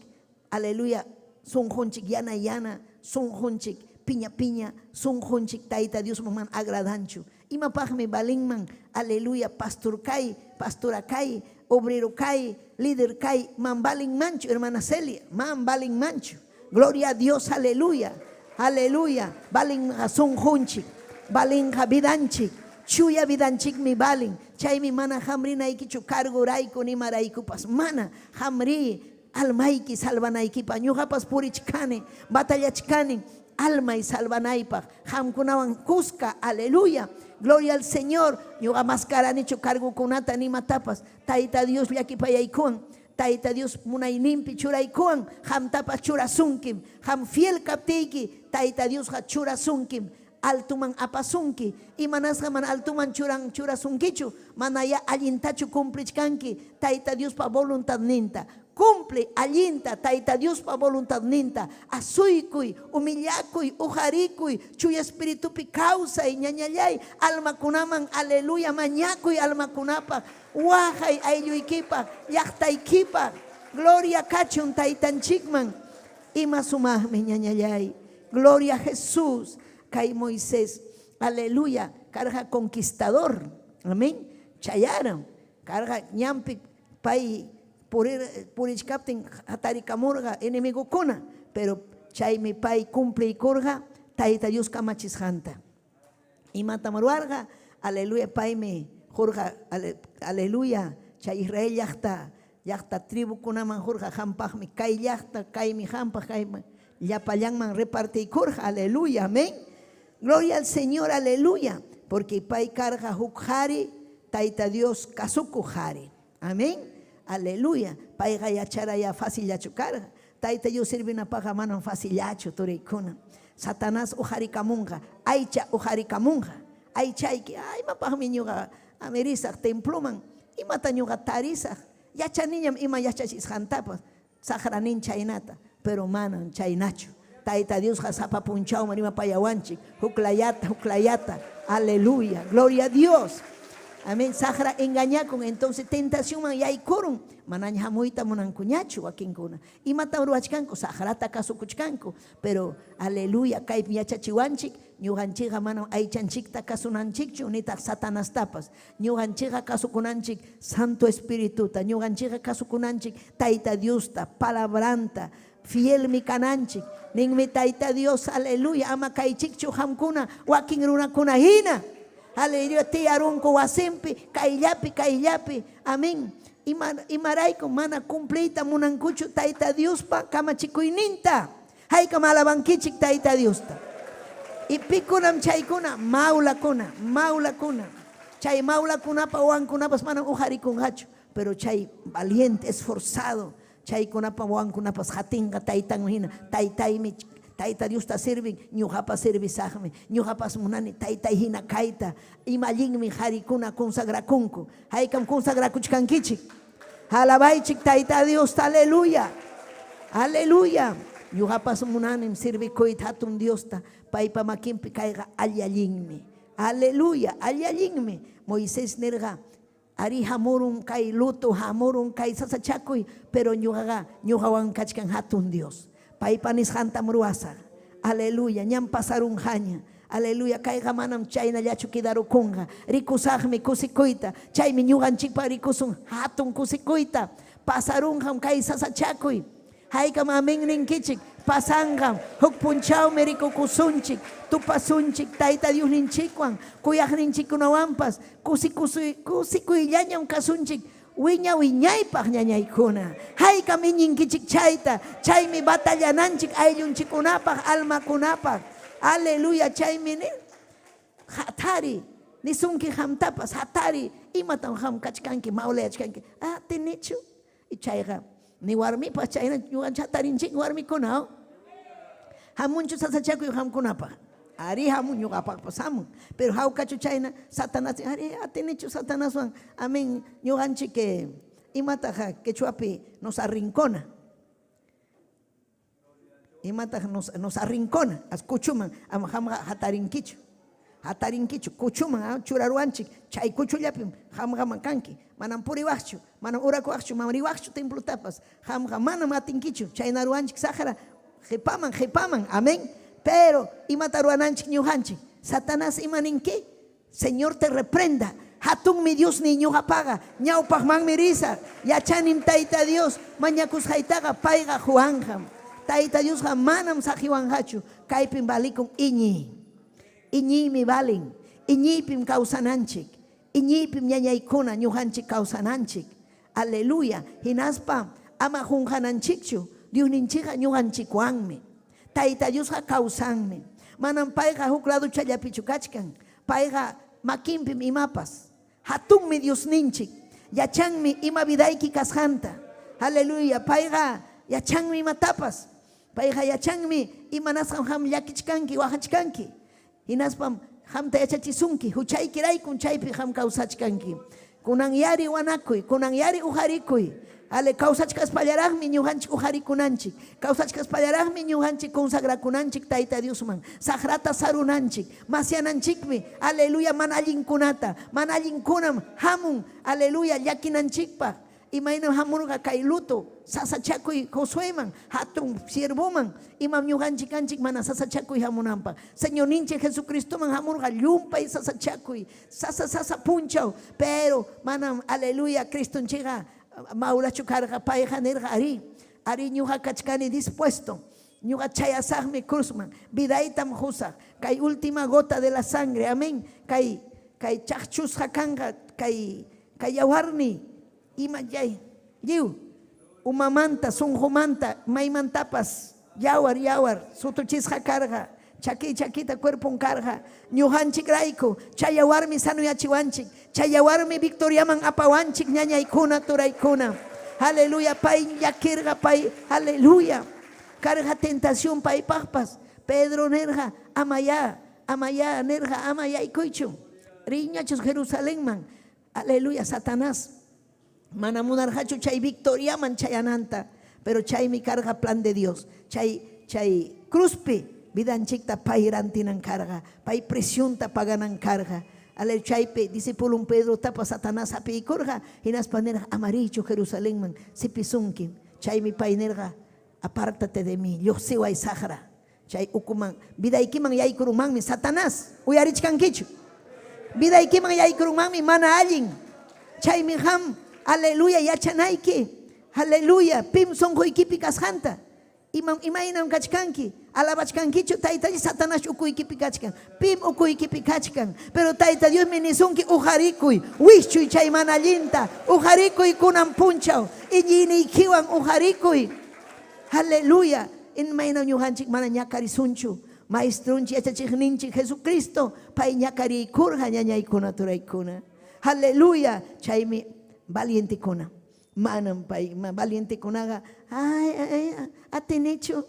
aleluya, sunqunchik yana yana, sunqunchik piña piña, sunqunchik Tayta Diosman mana agradanchu. Imapaqmi valinman, aleluya, pastor kay, pastora kay, obrero kay, líder kay, man valinmanchu, hermana Celia, man valinmanchu. Gloria a Dios, aleluya, aleluya. Valinqa sunqunchik, valinqa vidanchik, chuya vidanchikmi valin. Chaymi mana hamrinaykichu cargurayku nimaraykupas, mana hamri almayki salvanaykipa. Ñuqapas purichkani, batallachkani, almay salvanaypaq, qamkunawan kuska, aleluya. Gloria al Señor. Ñuqa maskaranichu cargukunata nimatapas. Tayta Dios llakipayaykuwan, Tayta Dios munayninpi churaykuwan, qamtapas churasunkim. Qam fiel kaptiyki, Tayta Diosqa churasunkim. Altuman apasunki. Imanasqa mana altuman churasunkichu, mana ya allintachu cumplichkanki Tayta Diospa voluntadninta. Cumple allinta Tayta Diospa voluntadninta. Asuykuy, humillakuy, ujarikuy, chuya espiritupi kawsay, ñañallay, almakunaman, aleluya, mañakuy almakunapaq, waqay aylluykipaq, llaqtaykipaq, gloria kachun taytanchikman. Ima sumaqmi ñañallay, gloria a Jesús. Kay Moisés, aleluya, karqa conquistador, amén, chayaran, karqa ñampi pay purichkaptin hatarikamurqa enemigokuna, pero chaymi pay cumpliykurqa Tayta Dios kamachisqanta. Imatam ruwarqa, aleluya, paymi jurqa, aleluya, chay Israel llaqta, llaqta tribukunaman jurqa hampaqmi, kay llaqta, kaymi hampaq, kaymi llapallanman repartiykurqa, aleluya, amén. Gloria al Señor, aleluya, porque pay karqa huk qhari, Tayta Dios kasukuq qhari, amén. Aleluya, payqa yacharaya facillachu karqa. Tayta Dios sirvinapaqqa manam facillachu turaykuna. Satanás uqarikamunqa, aycha uqarikamunqa. Aychayki, ay, imapaqmi ñuqa amirisaq temploman, imata ñuqa tarisaq, yachaniñam ima yachachisqantapas, saqranin chaynata, pero manam chaynachu. Tayta Diosqa sapa punchawman rimapayawanchik. Huklayata, huklayata. Aleluya. Gloria a Dios. Amén. Saqra engañakun. Entonces tentacionman yaykurun. Manaña hamuyta munankuñachu wakinkuna. Imatam ruwachkanku? Saqrata kasukuchkanku. Pero aleluya, kaypi yachachiwanchik, ñuqanchikqa manam aychanchikta kasunanchikchu nitaq Satanastapas. Ñuqanchikqa kasukunanchik Santo Espirituta, ñuqanchikqa kasukunanchik Tayta Diosta, palabranta, fielmi kananchik. Ninmi Tayta Dios, aleluya, ama kaychikchu qamkuna wakin runakuna hina. Aleluya, tiyarunku wasinpi, kayllapi, kayllapi. Amén. Imarayku mana cumpliyta munankuchu Tayta Diospa kamachikuyninta. Haykam alabankichik Tayta Diosta. Y pikunam chaykuna, maulakuna, maulakuna. Chay maulakunapa wawankunapas manam uqarikunqachu, pero chay valiente, esforzado, chaykunapa wawankunapas hatinqa taytanman hina. Taytaymi Tayta Diosta sirvin, ñuqapas servisaqmi. Ñuqapas munani taytay hina kayta. Ima allinmi qarikuna consagrakunku. Haykam consagrakuchkankichik. Alabaychik Tayta Diosta, aleluya. Aleluya. Ñuqapas munanim servikuyta hatun Diosta. Paypa makinpi kayqa alli-allinmi. Aleluya, alli-allinmi. Moisés nirqa, ari hamurun kay luto, hamurun kay sasachakuy, pero ñuqaqa ñuqawan kachkan hatun Dios. Paypa nisqantam ruwasaq. Aleluya, ñam pasarunqaña. Aleluya, kayqa manam chaynallachu quedarukunqa. Rikusaqmi kusikuyta. Chaymi ñuqanchikpa rikusun hatun kusikuyta. Pasarunqam kay sasachakuy. Haykam amén ninkichik. Pasanqam. Huk punchawmi rikukusunchik. Tupasunchik Tayta Diosninchikwan, kuyaqninchikkunawanpas. Kusikuyllañam kasunchik. Wiña wiñaypaq ñañaykuna. Haykam iñinkichik chayta. Chaymi batallananchik ayllunchikkunapaq, almakunapaq. Aleluya, chaymi ni hatari. Nisunki hamtapas, hatari. Imatam ham kachkanki, maulayachkanki. Ah, tinichu. Y chayqa, ni warmipas chayna ñuqanchik hatarinchik warmikuna. Hamunchu sasachakuy hamkunapaq. Ari hamun ñuqapaqpas hamun. Pero hawkachu chayna Satanás, ari atinichu Satanaswan. Amén. Ñuqanchik imataq quechuapi nos arrincona. Imataq nos arrincona. As kuchuman ama hamqa hatarinkichu. Hatarinkichu kuchuman churaruwanchik. Chay kuchullapim hamqaman kanki. Manam puriwaqchu, manam urakuwaqchu, manam riwaqchu templotapas. Hamqa manam atinkichu. Chayna ruwanchik saqra qipaman, qipaman. Amén. Pero imata ruwananchik ñuqanchik. Satanás ima ninki? Señor te reprenda. Hatunmi Dios ni ñuqapaqa. Ñawpaqmanmi risaq. Yachanim Tayta Dios mañakusqaytaqa payqa Juanjam. Tayta Diosqa manam saqiwanqachu. Kaypim valikun iñiy. Iñiymi valin. Iñiypim kawsananchik. Iñiypim ñañaykuna ñuqanchik kawsananchik. Aleluya. Hinaspa ama qunqananchikchu. Diosninchikqa ñuqanchikwanmi. Tayta Diosqa kawsanmi. Manam payqa huk laduchallapichu kachkan. Payqa makinpim imapas. Hatunmi Diosninchik. Yachanmi ima vidayki kasqanta. Aleluya. Payqa yachanmi imatapas. Payqa yachanmi imanasqam qam llakichkanki, waqachkanki. Hinaspam qamta yachachisunki. Huchaykiraykun chaypi qam kawsachkanki. Kunan yari wanakuy, kunan yari uqarikuy. Ale kawsachkaspallaraqmi ñuqanchik uqarikunanchik. Kawsachkaspallaraqmi ñuqanchik consagrakunanchik Tayta Diosman. Saqrata sarunanchik, masyananchikmi. Aleluya, mana allinkunata, mana allinkunam hamun. Aleluya, llakinanchikpaq. Imaynam hamurqa kay luto, sasachakuy Josueman, hatun siervoman, imam ñuqanchik kanchik mana sasachakuy hamunanpaq. Señorninchik Jesucristoman hamurqa llumpay sasachakuy, sasa sasa punchaw, pero manam aleluya Cristonchikqa maulachu karqa payqa nirqa ari, ari ñuqa kachkani dispuesto. Ñuqa chayasaqmi cruzman, vidaytam qusaq, kay última gota de la sangre, amén. Kay kay chaqchusqa kanqa, kay kay yawarni ima chay lliw umamanta, sunqumanta, maymantapas yawar yawar sutuchisqa karqa, chaki chakita cuerpon karqa, ñuqanchikrayku chay yawarmi sanuyachiwanchik, chay yawarmi victoriaman apawanchik ñañaykuna turaykuna. Aleluya, pay llakirqa, pay, aleluya. Karqa tentación paypaqpas. Pedro nirqa, amayá, amayá nirqa, ama yaykuychu. Riñachus Jerusalenman. Aleluya, Satanás. Mana munarqachu chay victoriaman chayananta, pero chaymi karqa plan de Dios. Chay chay cruzpi vidanchikta pay rantinan karqa, pay presionta paganan karqa. Ale chaypi discipulun Pedrotapa Satanás hapiykurqa, hinaspa nirqa amariychu Jerusalenman sipisunki. Chaymi pay nirqa apártate de mí, lluqsiway saqra. Chay ukuman vidaykiman yaykurunmanmi Satanás, uyarichkankichu. Vidaykiman yaykurunmanmi mana allin. Chaymi qam, aleluya, yachanayki. Aleluya, pim sunquykipi kasqanta. Imam imaynam kachkanki, alabachkankichu Tayta Dios Satanás ukuykipi kachkan. Pim ukuykipi kachkan. Pero Tayta Diosmi nisunki uqarikuy, wischuy chay mana allinta, uqarikuy kunan punchaw, iñiyniykiwan uqarikuy. Aleluya. Imaynam ñuqanchik mana ñakarisunchu. Maestrunchik yachachiqninchik Jesucristo pay ñakariykurqa ñañaykuna turaykuna. Aleluya. Chaymi valientekuna. Manam pay valientekunaqa ay ay atinichu.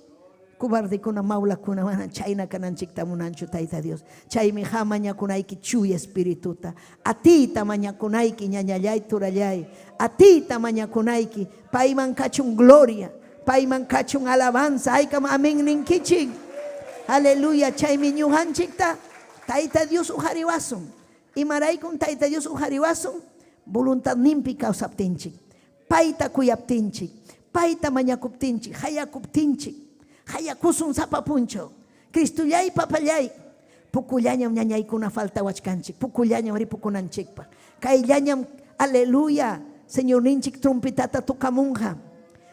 Cobardekuna mawlakuna mana chayna kananchikta munanchu Tayta Dios. Chaymi qam mañakunayki chuya espirituta. Atiyta mañakunayki ñañallay turallay. Atiyta mañakunayki. Payman kachun gloria. Payman kachun alabanza. Haykam amén ninkichik. Aleluya. Chaymi ñuqanchikta Tayta Dios uqariwasun. Imaraykum Tayta Dios uqariwasun voluntadninpi kawsaptinchik. Payta kuyaptinchik. Payta mañakuptinchik. Hayakuptinchik. Hayakusun sapa punchaw. Cristollay papallay. Pukullañam ñañaykuna faltawachkanchik. Pukullañam ripukunanchikpaq. Kayllañam, aleluya, Señorninchik trompetata tocamunqa.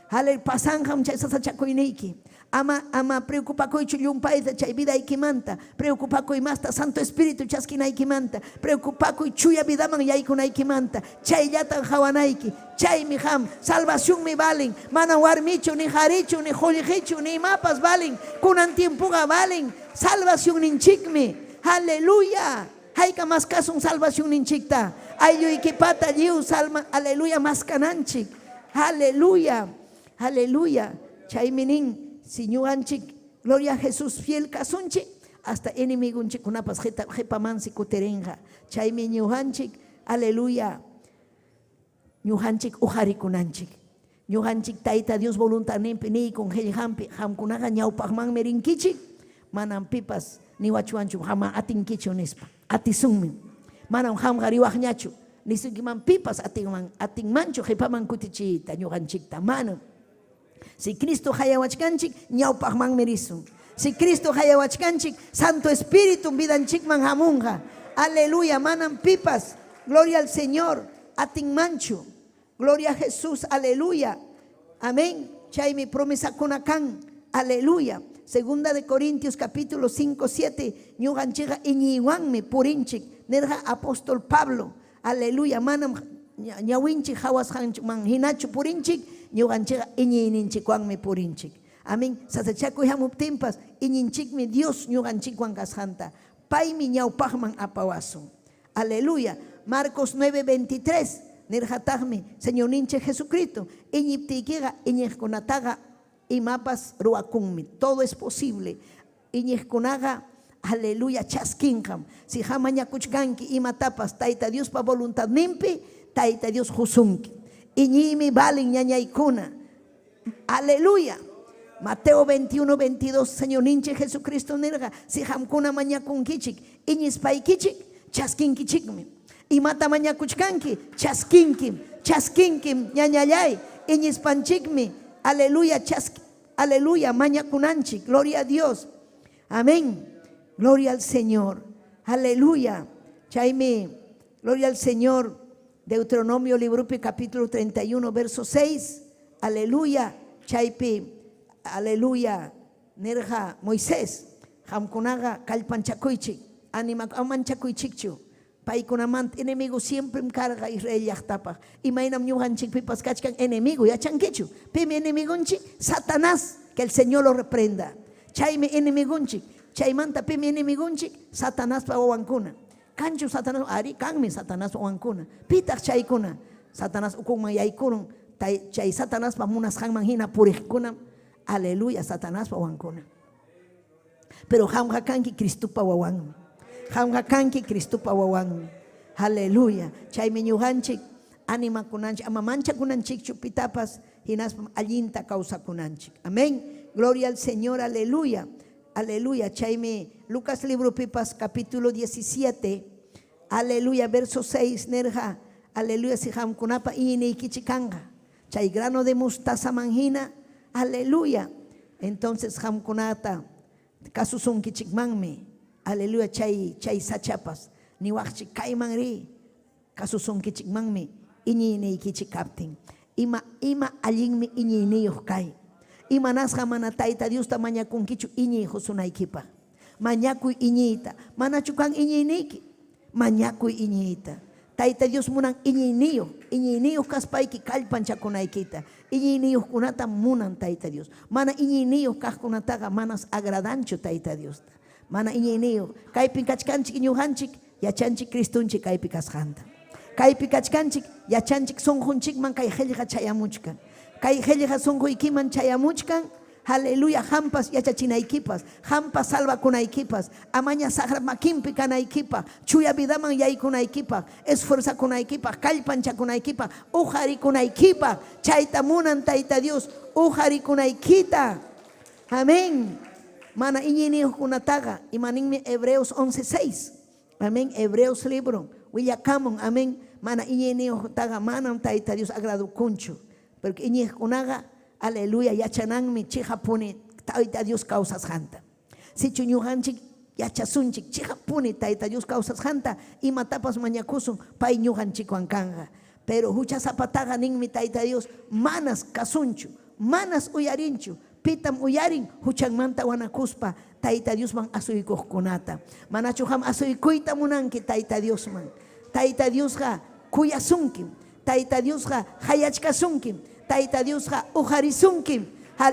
Ale pasanqam chay sasachakuyniyki. Ama ama preocupakuychu llumpayta chay vidaykimanta. Preocupakuy masta Santo Espíritu chaskinaykimanta. Preocupakuy chuya vidaman yaykunaykimanta. Chayllatan hawanayki. Chaymi qam salvacionmi valen. Mana warmichu ni qarichu ni qullqichu ni imapas valen. Kunan tiempoqa valen. Salvacionninchikmi. Aleluya. Hayka maskasun salvacionninchikta. Aylluykipata lliw salma aleluya maskananchik. Aleluya. Aleluya. Chaymi nin si ñuqanchik gloria a Jesús fiel kasunchik hasta enemigunchikkunapas qhipamansi kutirinqa. Chaymi ñuqanchik aleluya ñuqanchik uqarikunanchik. Ñuqanchik Tayta Dios voluntadninpi niykun qillqanpi qamkunaqa ñawpaqmanmi rinkichik manam pipas niwachuwanchu qama atinkichu nispa. Atisunmi. Manam qamqa riwaqñachu. Nisunkiman pipas atinman atinmanchu qhipaman kutichiyta ñuqanchikta. Manam. Si Cristo hayawachkanchik ñawpaqmanmi risun. Si Cristo hayawachkanchik Santo Espíritu vidanchikman hamunqa. Aleluya, manam pipas. Gloria al Señor. Atinmanchu. Gloria a Jesús, aleluya. Amén. Chaymi promesakuna kan. Aleluya. Segunda de Corintios capítulo 5, 7. Ñuqanchikqa iñiywanmi purinchik. Nirqa apóstol Pablo. Aleluya. Manam ñawinchik hawasqanchikman hinachu purinchik. Ñuqanchikqa iñiyninchikwanmi purinchik. Amén. Sasachakuy hamuptinpas iñinchikmi Dios ñuqanchikwan kasqanta. Paymi ñawpaqman apawasun. Aleluya. Marcos 9:23. Nirqataqmi Señorninchik Jesucristo iñiptiykiqa iñiqkunataqa imapas ruwakunmi. Todo es posible. Iñiqkunaqa aleluya chaskinqam. Si qam mañakuchkanki imatapas Tayta Diospa voluntadninpi Tayta Dios qusunki. Iñiymi valen ñañaykuna. Aleluya. Mateo 21, 22, Señorninchik Jesucristo nirqa, si qamkuna mañakunkichik, iñispaykichik, chaskinkichikmi. Imata mañakuchkanki, chaskinkim, chaskinkim, ñañallay, iñispanchikmi. Aleluya, aleluya, mañakunanchik. Gloria a Dios. Amén. Gloria al Señor. Aleluya. Chaymi, gloria al Señor. Deuteronomio libropi capítulo 31, verso 6. Aleluya. Chaypi, aleluya. Nirqa Moisés. Qamkunaqa kallpanchakuychik. Anima amanchakuychikchu. Paykunamanta enemigo siempre karqa Israel llaqtapaq. Imaynam ñuqanchikpipas kachkan enemigo, yachankichu. Pimi enemigunchik? Satanás, que el Señor lo reprenda. Chaymi enemigunchik. Chaymanta pimi enemigunchik? Satanaspa wawankuna. Kanchu Satanás, ari kanmi Satanás wawankuna. Pitaq chaykuna. Satanás ukunman yaykurun. Chay Satanaspa munasqanman hina puriqkunam. Aleluya, Satanaspa wawankuna. Pero qamqa kanki Cristopa wawanmi. Qamqa kanki Cristopa wawanmi. Aleluya. Chaymi ñuqanchik animakunanchik, ama manchakunanchikchu pitapas hinaspam allinta kawsakunanchik. Amén. Gloria al Señor, aleluya. Aleluya. Chaymi Lucas libro pipas capítulo 17. Aleluya, verso 6 nerja. Aleluya, si hamkunapa iñiynikichik. Chay grano de mostaza manjina. Aleluya. Entonces hamkunata kasusunkichikmanmi. Aleluya, chay chay sachapas. Niwaqchik kayman ri. Kasusunkichikmanmi iñiyniykichik kaptin. Ima ima allinmi iñiyniyuq kay. Imanasqa mana Tayta Diosta mañakunkichu iñiy qusunaykipaq. Mañakuy iñiyta. Manachu kan iñiyniyki? Mañakuy iñiyta. Tayta Dios munan iñiyniyuq, iñiyniyuq kaspayki kallpanchakunaykita. Iñiyniyuqkunata munan Tayta Dios. Mana iñiyniyuq kaqkunataqa manas agradanchu Tayta Diosta. Mana iñiyniyuq. Kaypi kachkanchik ñuqanchik, yachanchik Cristonchik kaypi kasqanta. Kaypi kachkanchik, yachanchik sunqunchikman kay qillqa chayamuchkan. Kay qillqa sunquykiman chayamuchkan. Aleluya, hampas yachachinaykipas, hampas salvakunaykipas, amaña saqra makinpi kanaykipaq, chuya vidaman yaykunaykipaq, esforzakunaykipaq, kallpanchakunaykipaq, uqarikunaykipaq, chayta munan Tayta Dios, uqarikunaykita. Amén. Mana iñiyniyuqkunataqa, imaninmi Hebreos 11:6. Amén, Hebreos libro, willakamun, amén. Mana iñiyniyuqtaqa manam Tayta Dios agradukunchu. Porque iñiqkunaqa, aleluya, yachananmi chiqapuni Tayta Dios kawsasqanta. Sichu ñuqanchik yachasunchik chiqapuni Tayta Dios kawsasqanta, imatapas mañakusun pay ñuqanchikwan kanqa. Pero huchasapataqa ninmi Tayta Dios, manas kasunchu, manas uyarinchu, pitam uyarin huchanmanta wanakuspa Tayta Diosman asuykuqkunata. Manachu qam asuykuyta munanki Tayta Diosman. Tayta Diosqa kuyasunkim. Tayta Diosqa hayachkasunkim. Tayta Diosqa uqarisunkim.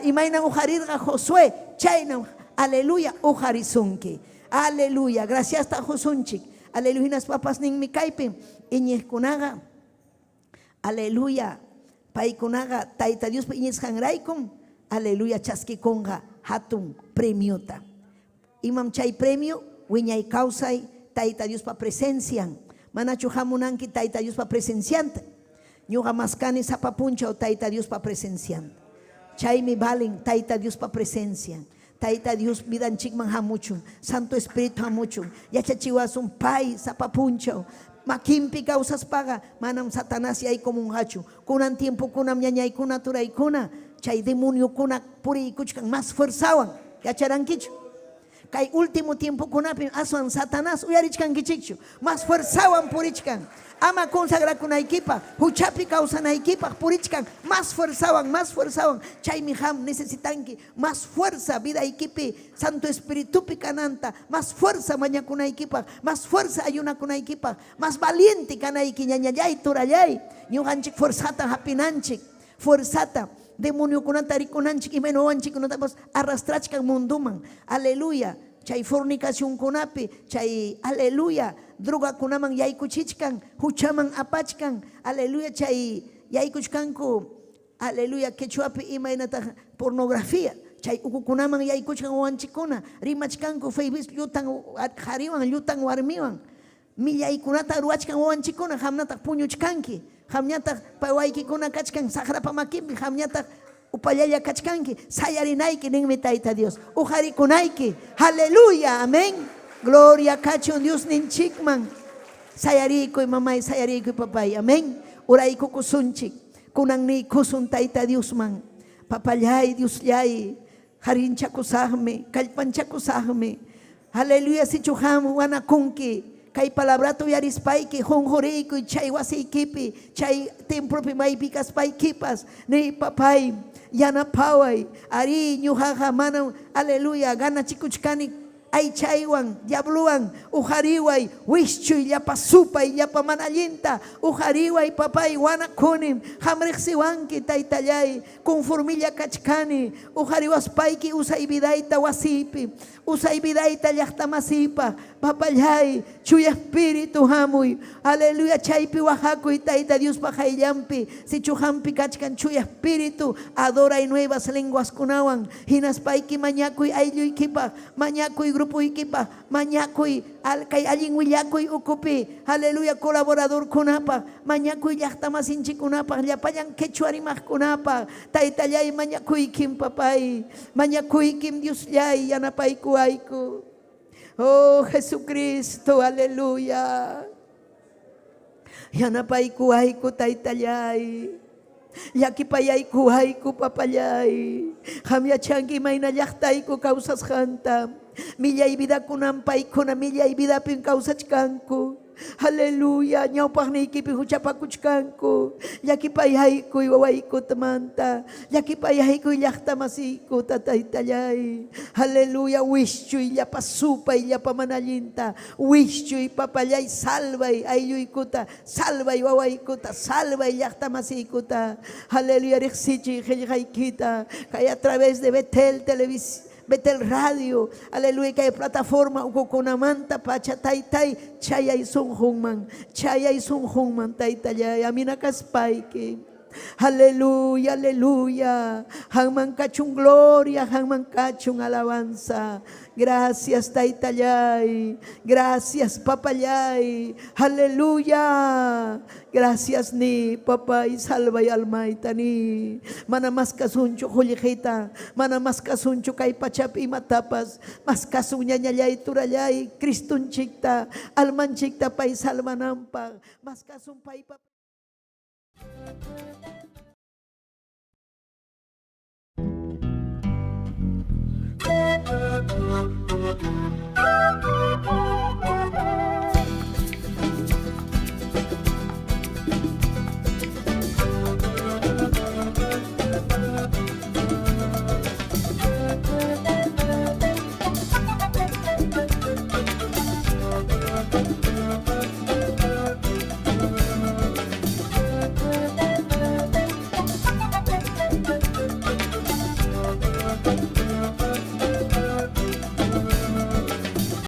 Imaynan uqarirqa Josué, chaynam, aleluya, uqarisunki. Aleluya, gracias ta qusunchik. Aleluya, hinaspapas ninmi kaypi iñiqkunaqa, aleluya, paykunaqa Tayta Diospa iñisqanraykum, aleluya, chaskikunqa hatun premiota. Imam chay premio, wiñay kawsay Tayta Diospa presencian. Manachu hamunanki Tayta Diospa presencianta. Ñuqa maskani sapa punchaw Tayta Diospa presencianta. Chaymi valen Tayta Diospa presencia. Tayta Dios vidanchikman hamuchun, Santo Espíritu hamuchun, yachachiwasun pay sapa punchaw. Makinpi kawsaspaqa manam Satanás yaykumunqachu. Kunan tiempo kunam ñañaykuna turaykuna chay demoniokuna puriykuchkan más fuerzawan. Yacharankichu? Kay último tiempo kunapim aswan Satanás uyarichkankichikchu. Más fuerzawan purichkan. Ama consagrakunaykipaq, huchapi kawsanaykipaq purichkan. Más fuerzawan, más fuerzawan. Chaymi ham necesitanki más fuerza vidaykipi, Santo Espiritupi kananta, más fuerza mañakunaykipaq, más fuerza ayunakunaykipaq, más valiente kanayki ñañallay turallay. Ñuqanchik fuerzata hapinanchik, fuerzata demoniokunata rikunanchik imayna wawanchikkunatapas arrastrachkan munduman. Aleluya. Chay fornicacionkunapi, chay aleluya, drogakunaman yaykuchichkan, huchaman apachkan, aleluya, chay yaykuchkanku, aleluya, quechuapi imaynataq pornografía, chay ukukunaman yaykuchkan wawanchikkuna, rimachkanku Facebook llutan qhariwan, llutan warmiwan, millaykunata ruwachkan wawanchikkuna, qamnataq puñuchkanki, qamñataq wawaykikuna kachkan saqrapa makinpi, qamñataq upallalla kachkanki, sayarinayki ninmi Tayta Dios, uqarikunayki, aleluya, amén. Gloria kachun Dios ninchikman. Sayarikuy mamay, sayarikuy papay, amén. Uraykukusunchik, kunan niykusun Tayta Diosman. Papallay, Diosllay, harinchakusaqmi, kallpanchakusaqmi. Aleluya, sichu ham wanakunki. Kay palabrata uyarispayki, qunquriykuy chay wasiykipi, chay templopi maypi kaspaykipas, ni papay, yanapaway, ari ñuqaqa manam, aleluya, ganachikuchkani aychaywan, diabluwan, uqariway, wischuy, llapa supay, llapa mana allinta, uqariway, papay, wanakunim, qam riqsiwanki, taytallay, conformilla kachkani, uqariwaspayki usay vidayta wasiypi, usay vidayta llaqtamasiypaq, papallay, chuya espíritu hamuy, aleluya, chaypi wajakuy, Tayta Diospa qayllanpi, sichu hampi kachkan chuya espíritu, adoray nuevas lenguas kunawan, hinaspayki mañakuy aylluykipaq, mañakuy grupuykipaq, mañakuy kay allin willakuy ukupi, aleluya, colaboradorkunapaq, mañakuy llaqtamasinchikunapaq, llapallan quechua rimaqkunapaq, taytallay mañakuykim papay, mañakuykim Diosllay yanapaykuwayku. Oh Jesucristo, aleluya. Yanapaykuwayku taytallay. Llakipayaykuwayku papallay. Qam yachanki imayna llaqtayku kawsasqanta. Millay vidakunan paykuna millay vidapin kawsachkanku. Aleluya, ñawpaqniykipi huchapakuchkanku. Llakipayaykuy wawaykutamanta. Llakipayaykuy llaqtamasiykuta taytallay. Aleluya, wischuy llapa supay llapa mana allinta. Wischuy papallay salvay aylluykuta, salvay wawaykuta, salvay llaqtamasiykuta. Aleluya, riqsichiy qillqaykita. Kay a través de Betel Televisión, Betel Radio, aleluya, kay plataforma ukukunamanta pacha taytay chayay sunqunman, chayay sunqunman taytallay, amina kaspayki. Aleluya, aleluya. Hanman kachun gloria, hanman kachun alabanza. Gracias, taytallay. Gracias, papallay. Aleluya. Gracias ni papay, salvay almayta ni. Mana mas kasunchu qullqita, mana mas kasunchu kay pachapi imatapas, mas kasun ñañallay turallay, Cristunchikta, almanchikta pay salvananpaq, mas kasun paypa.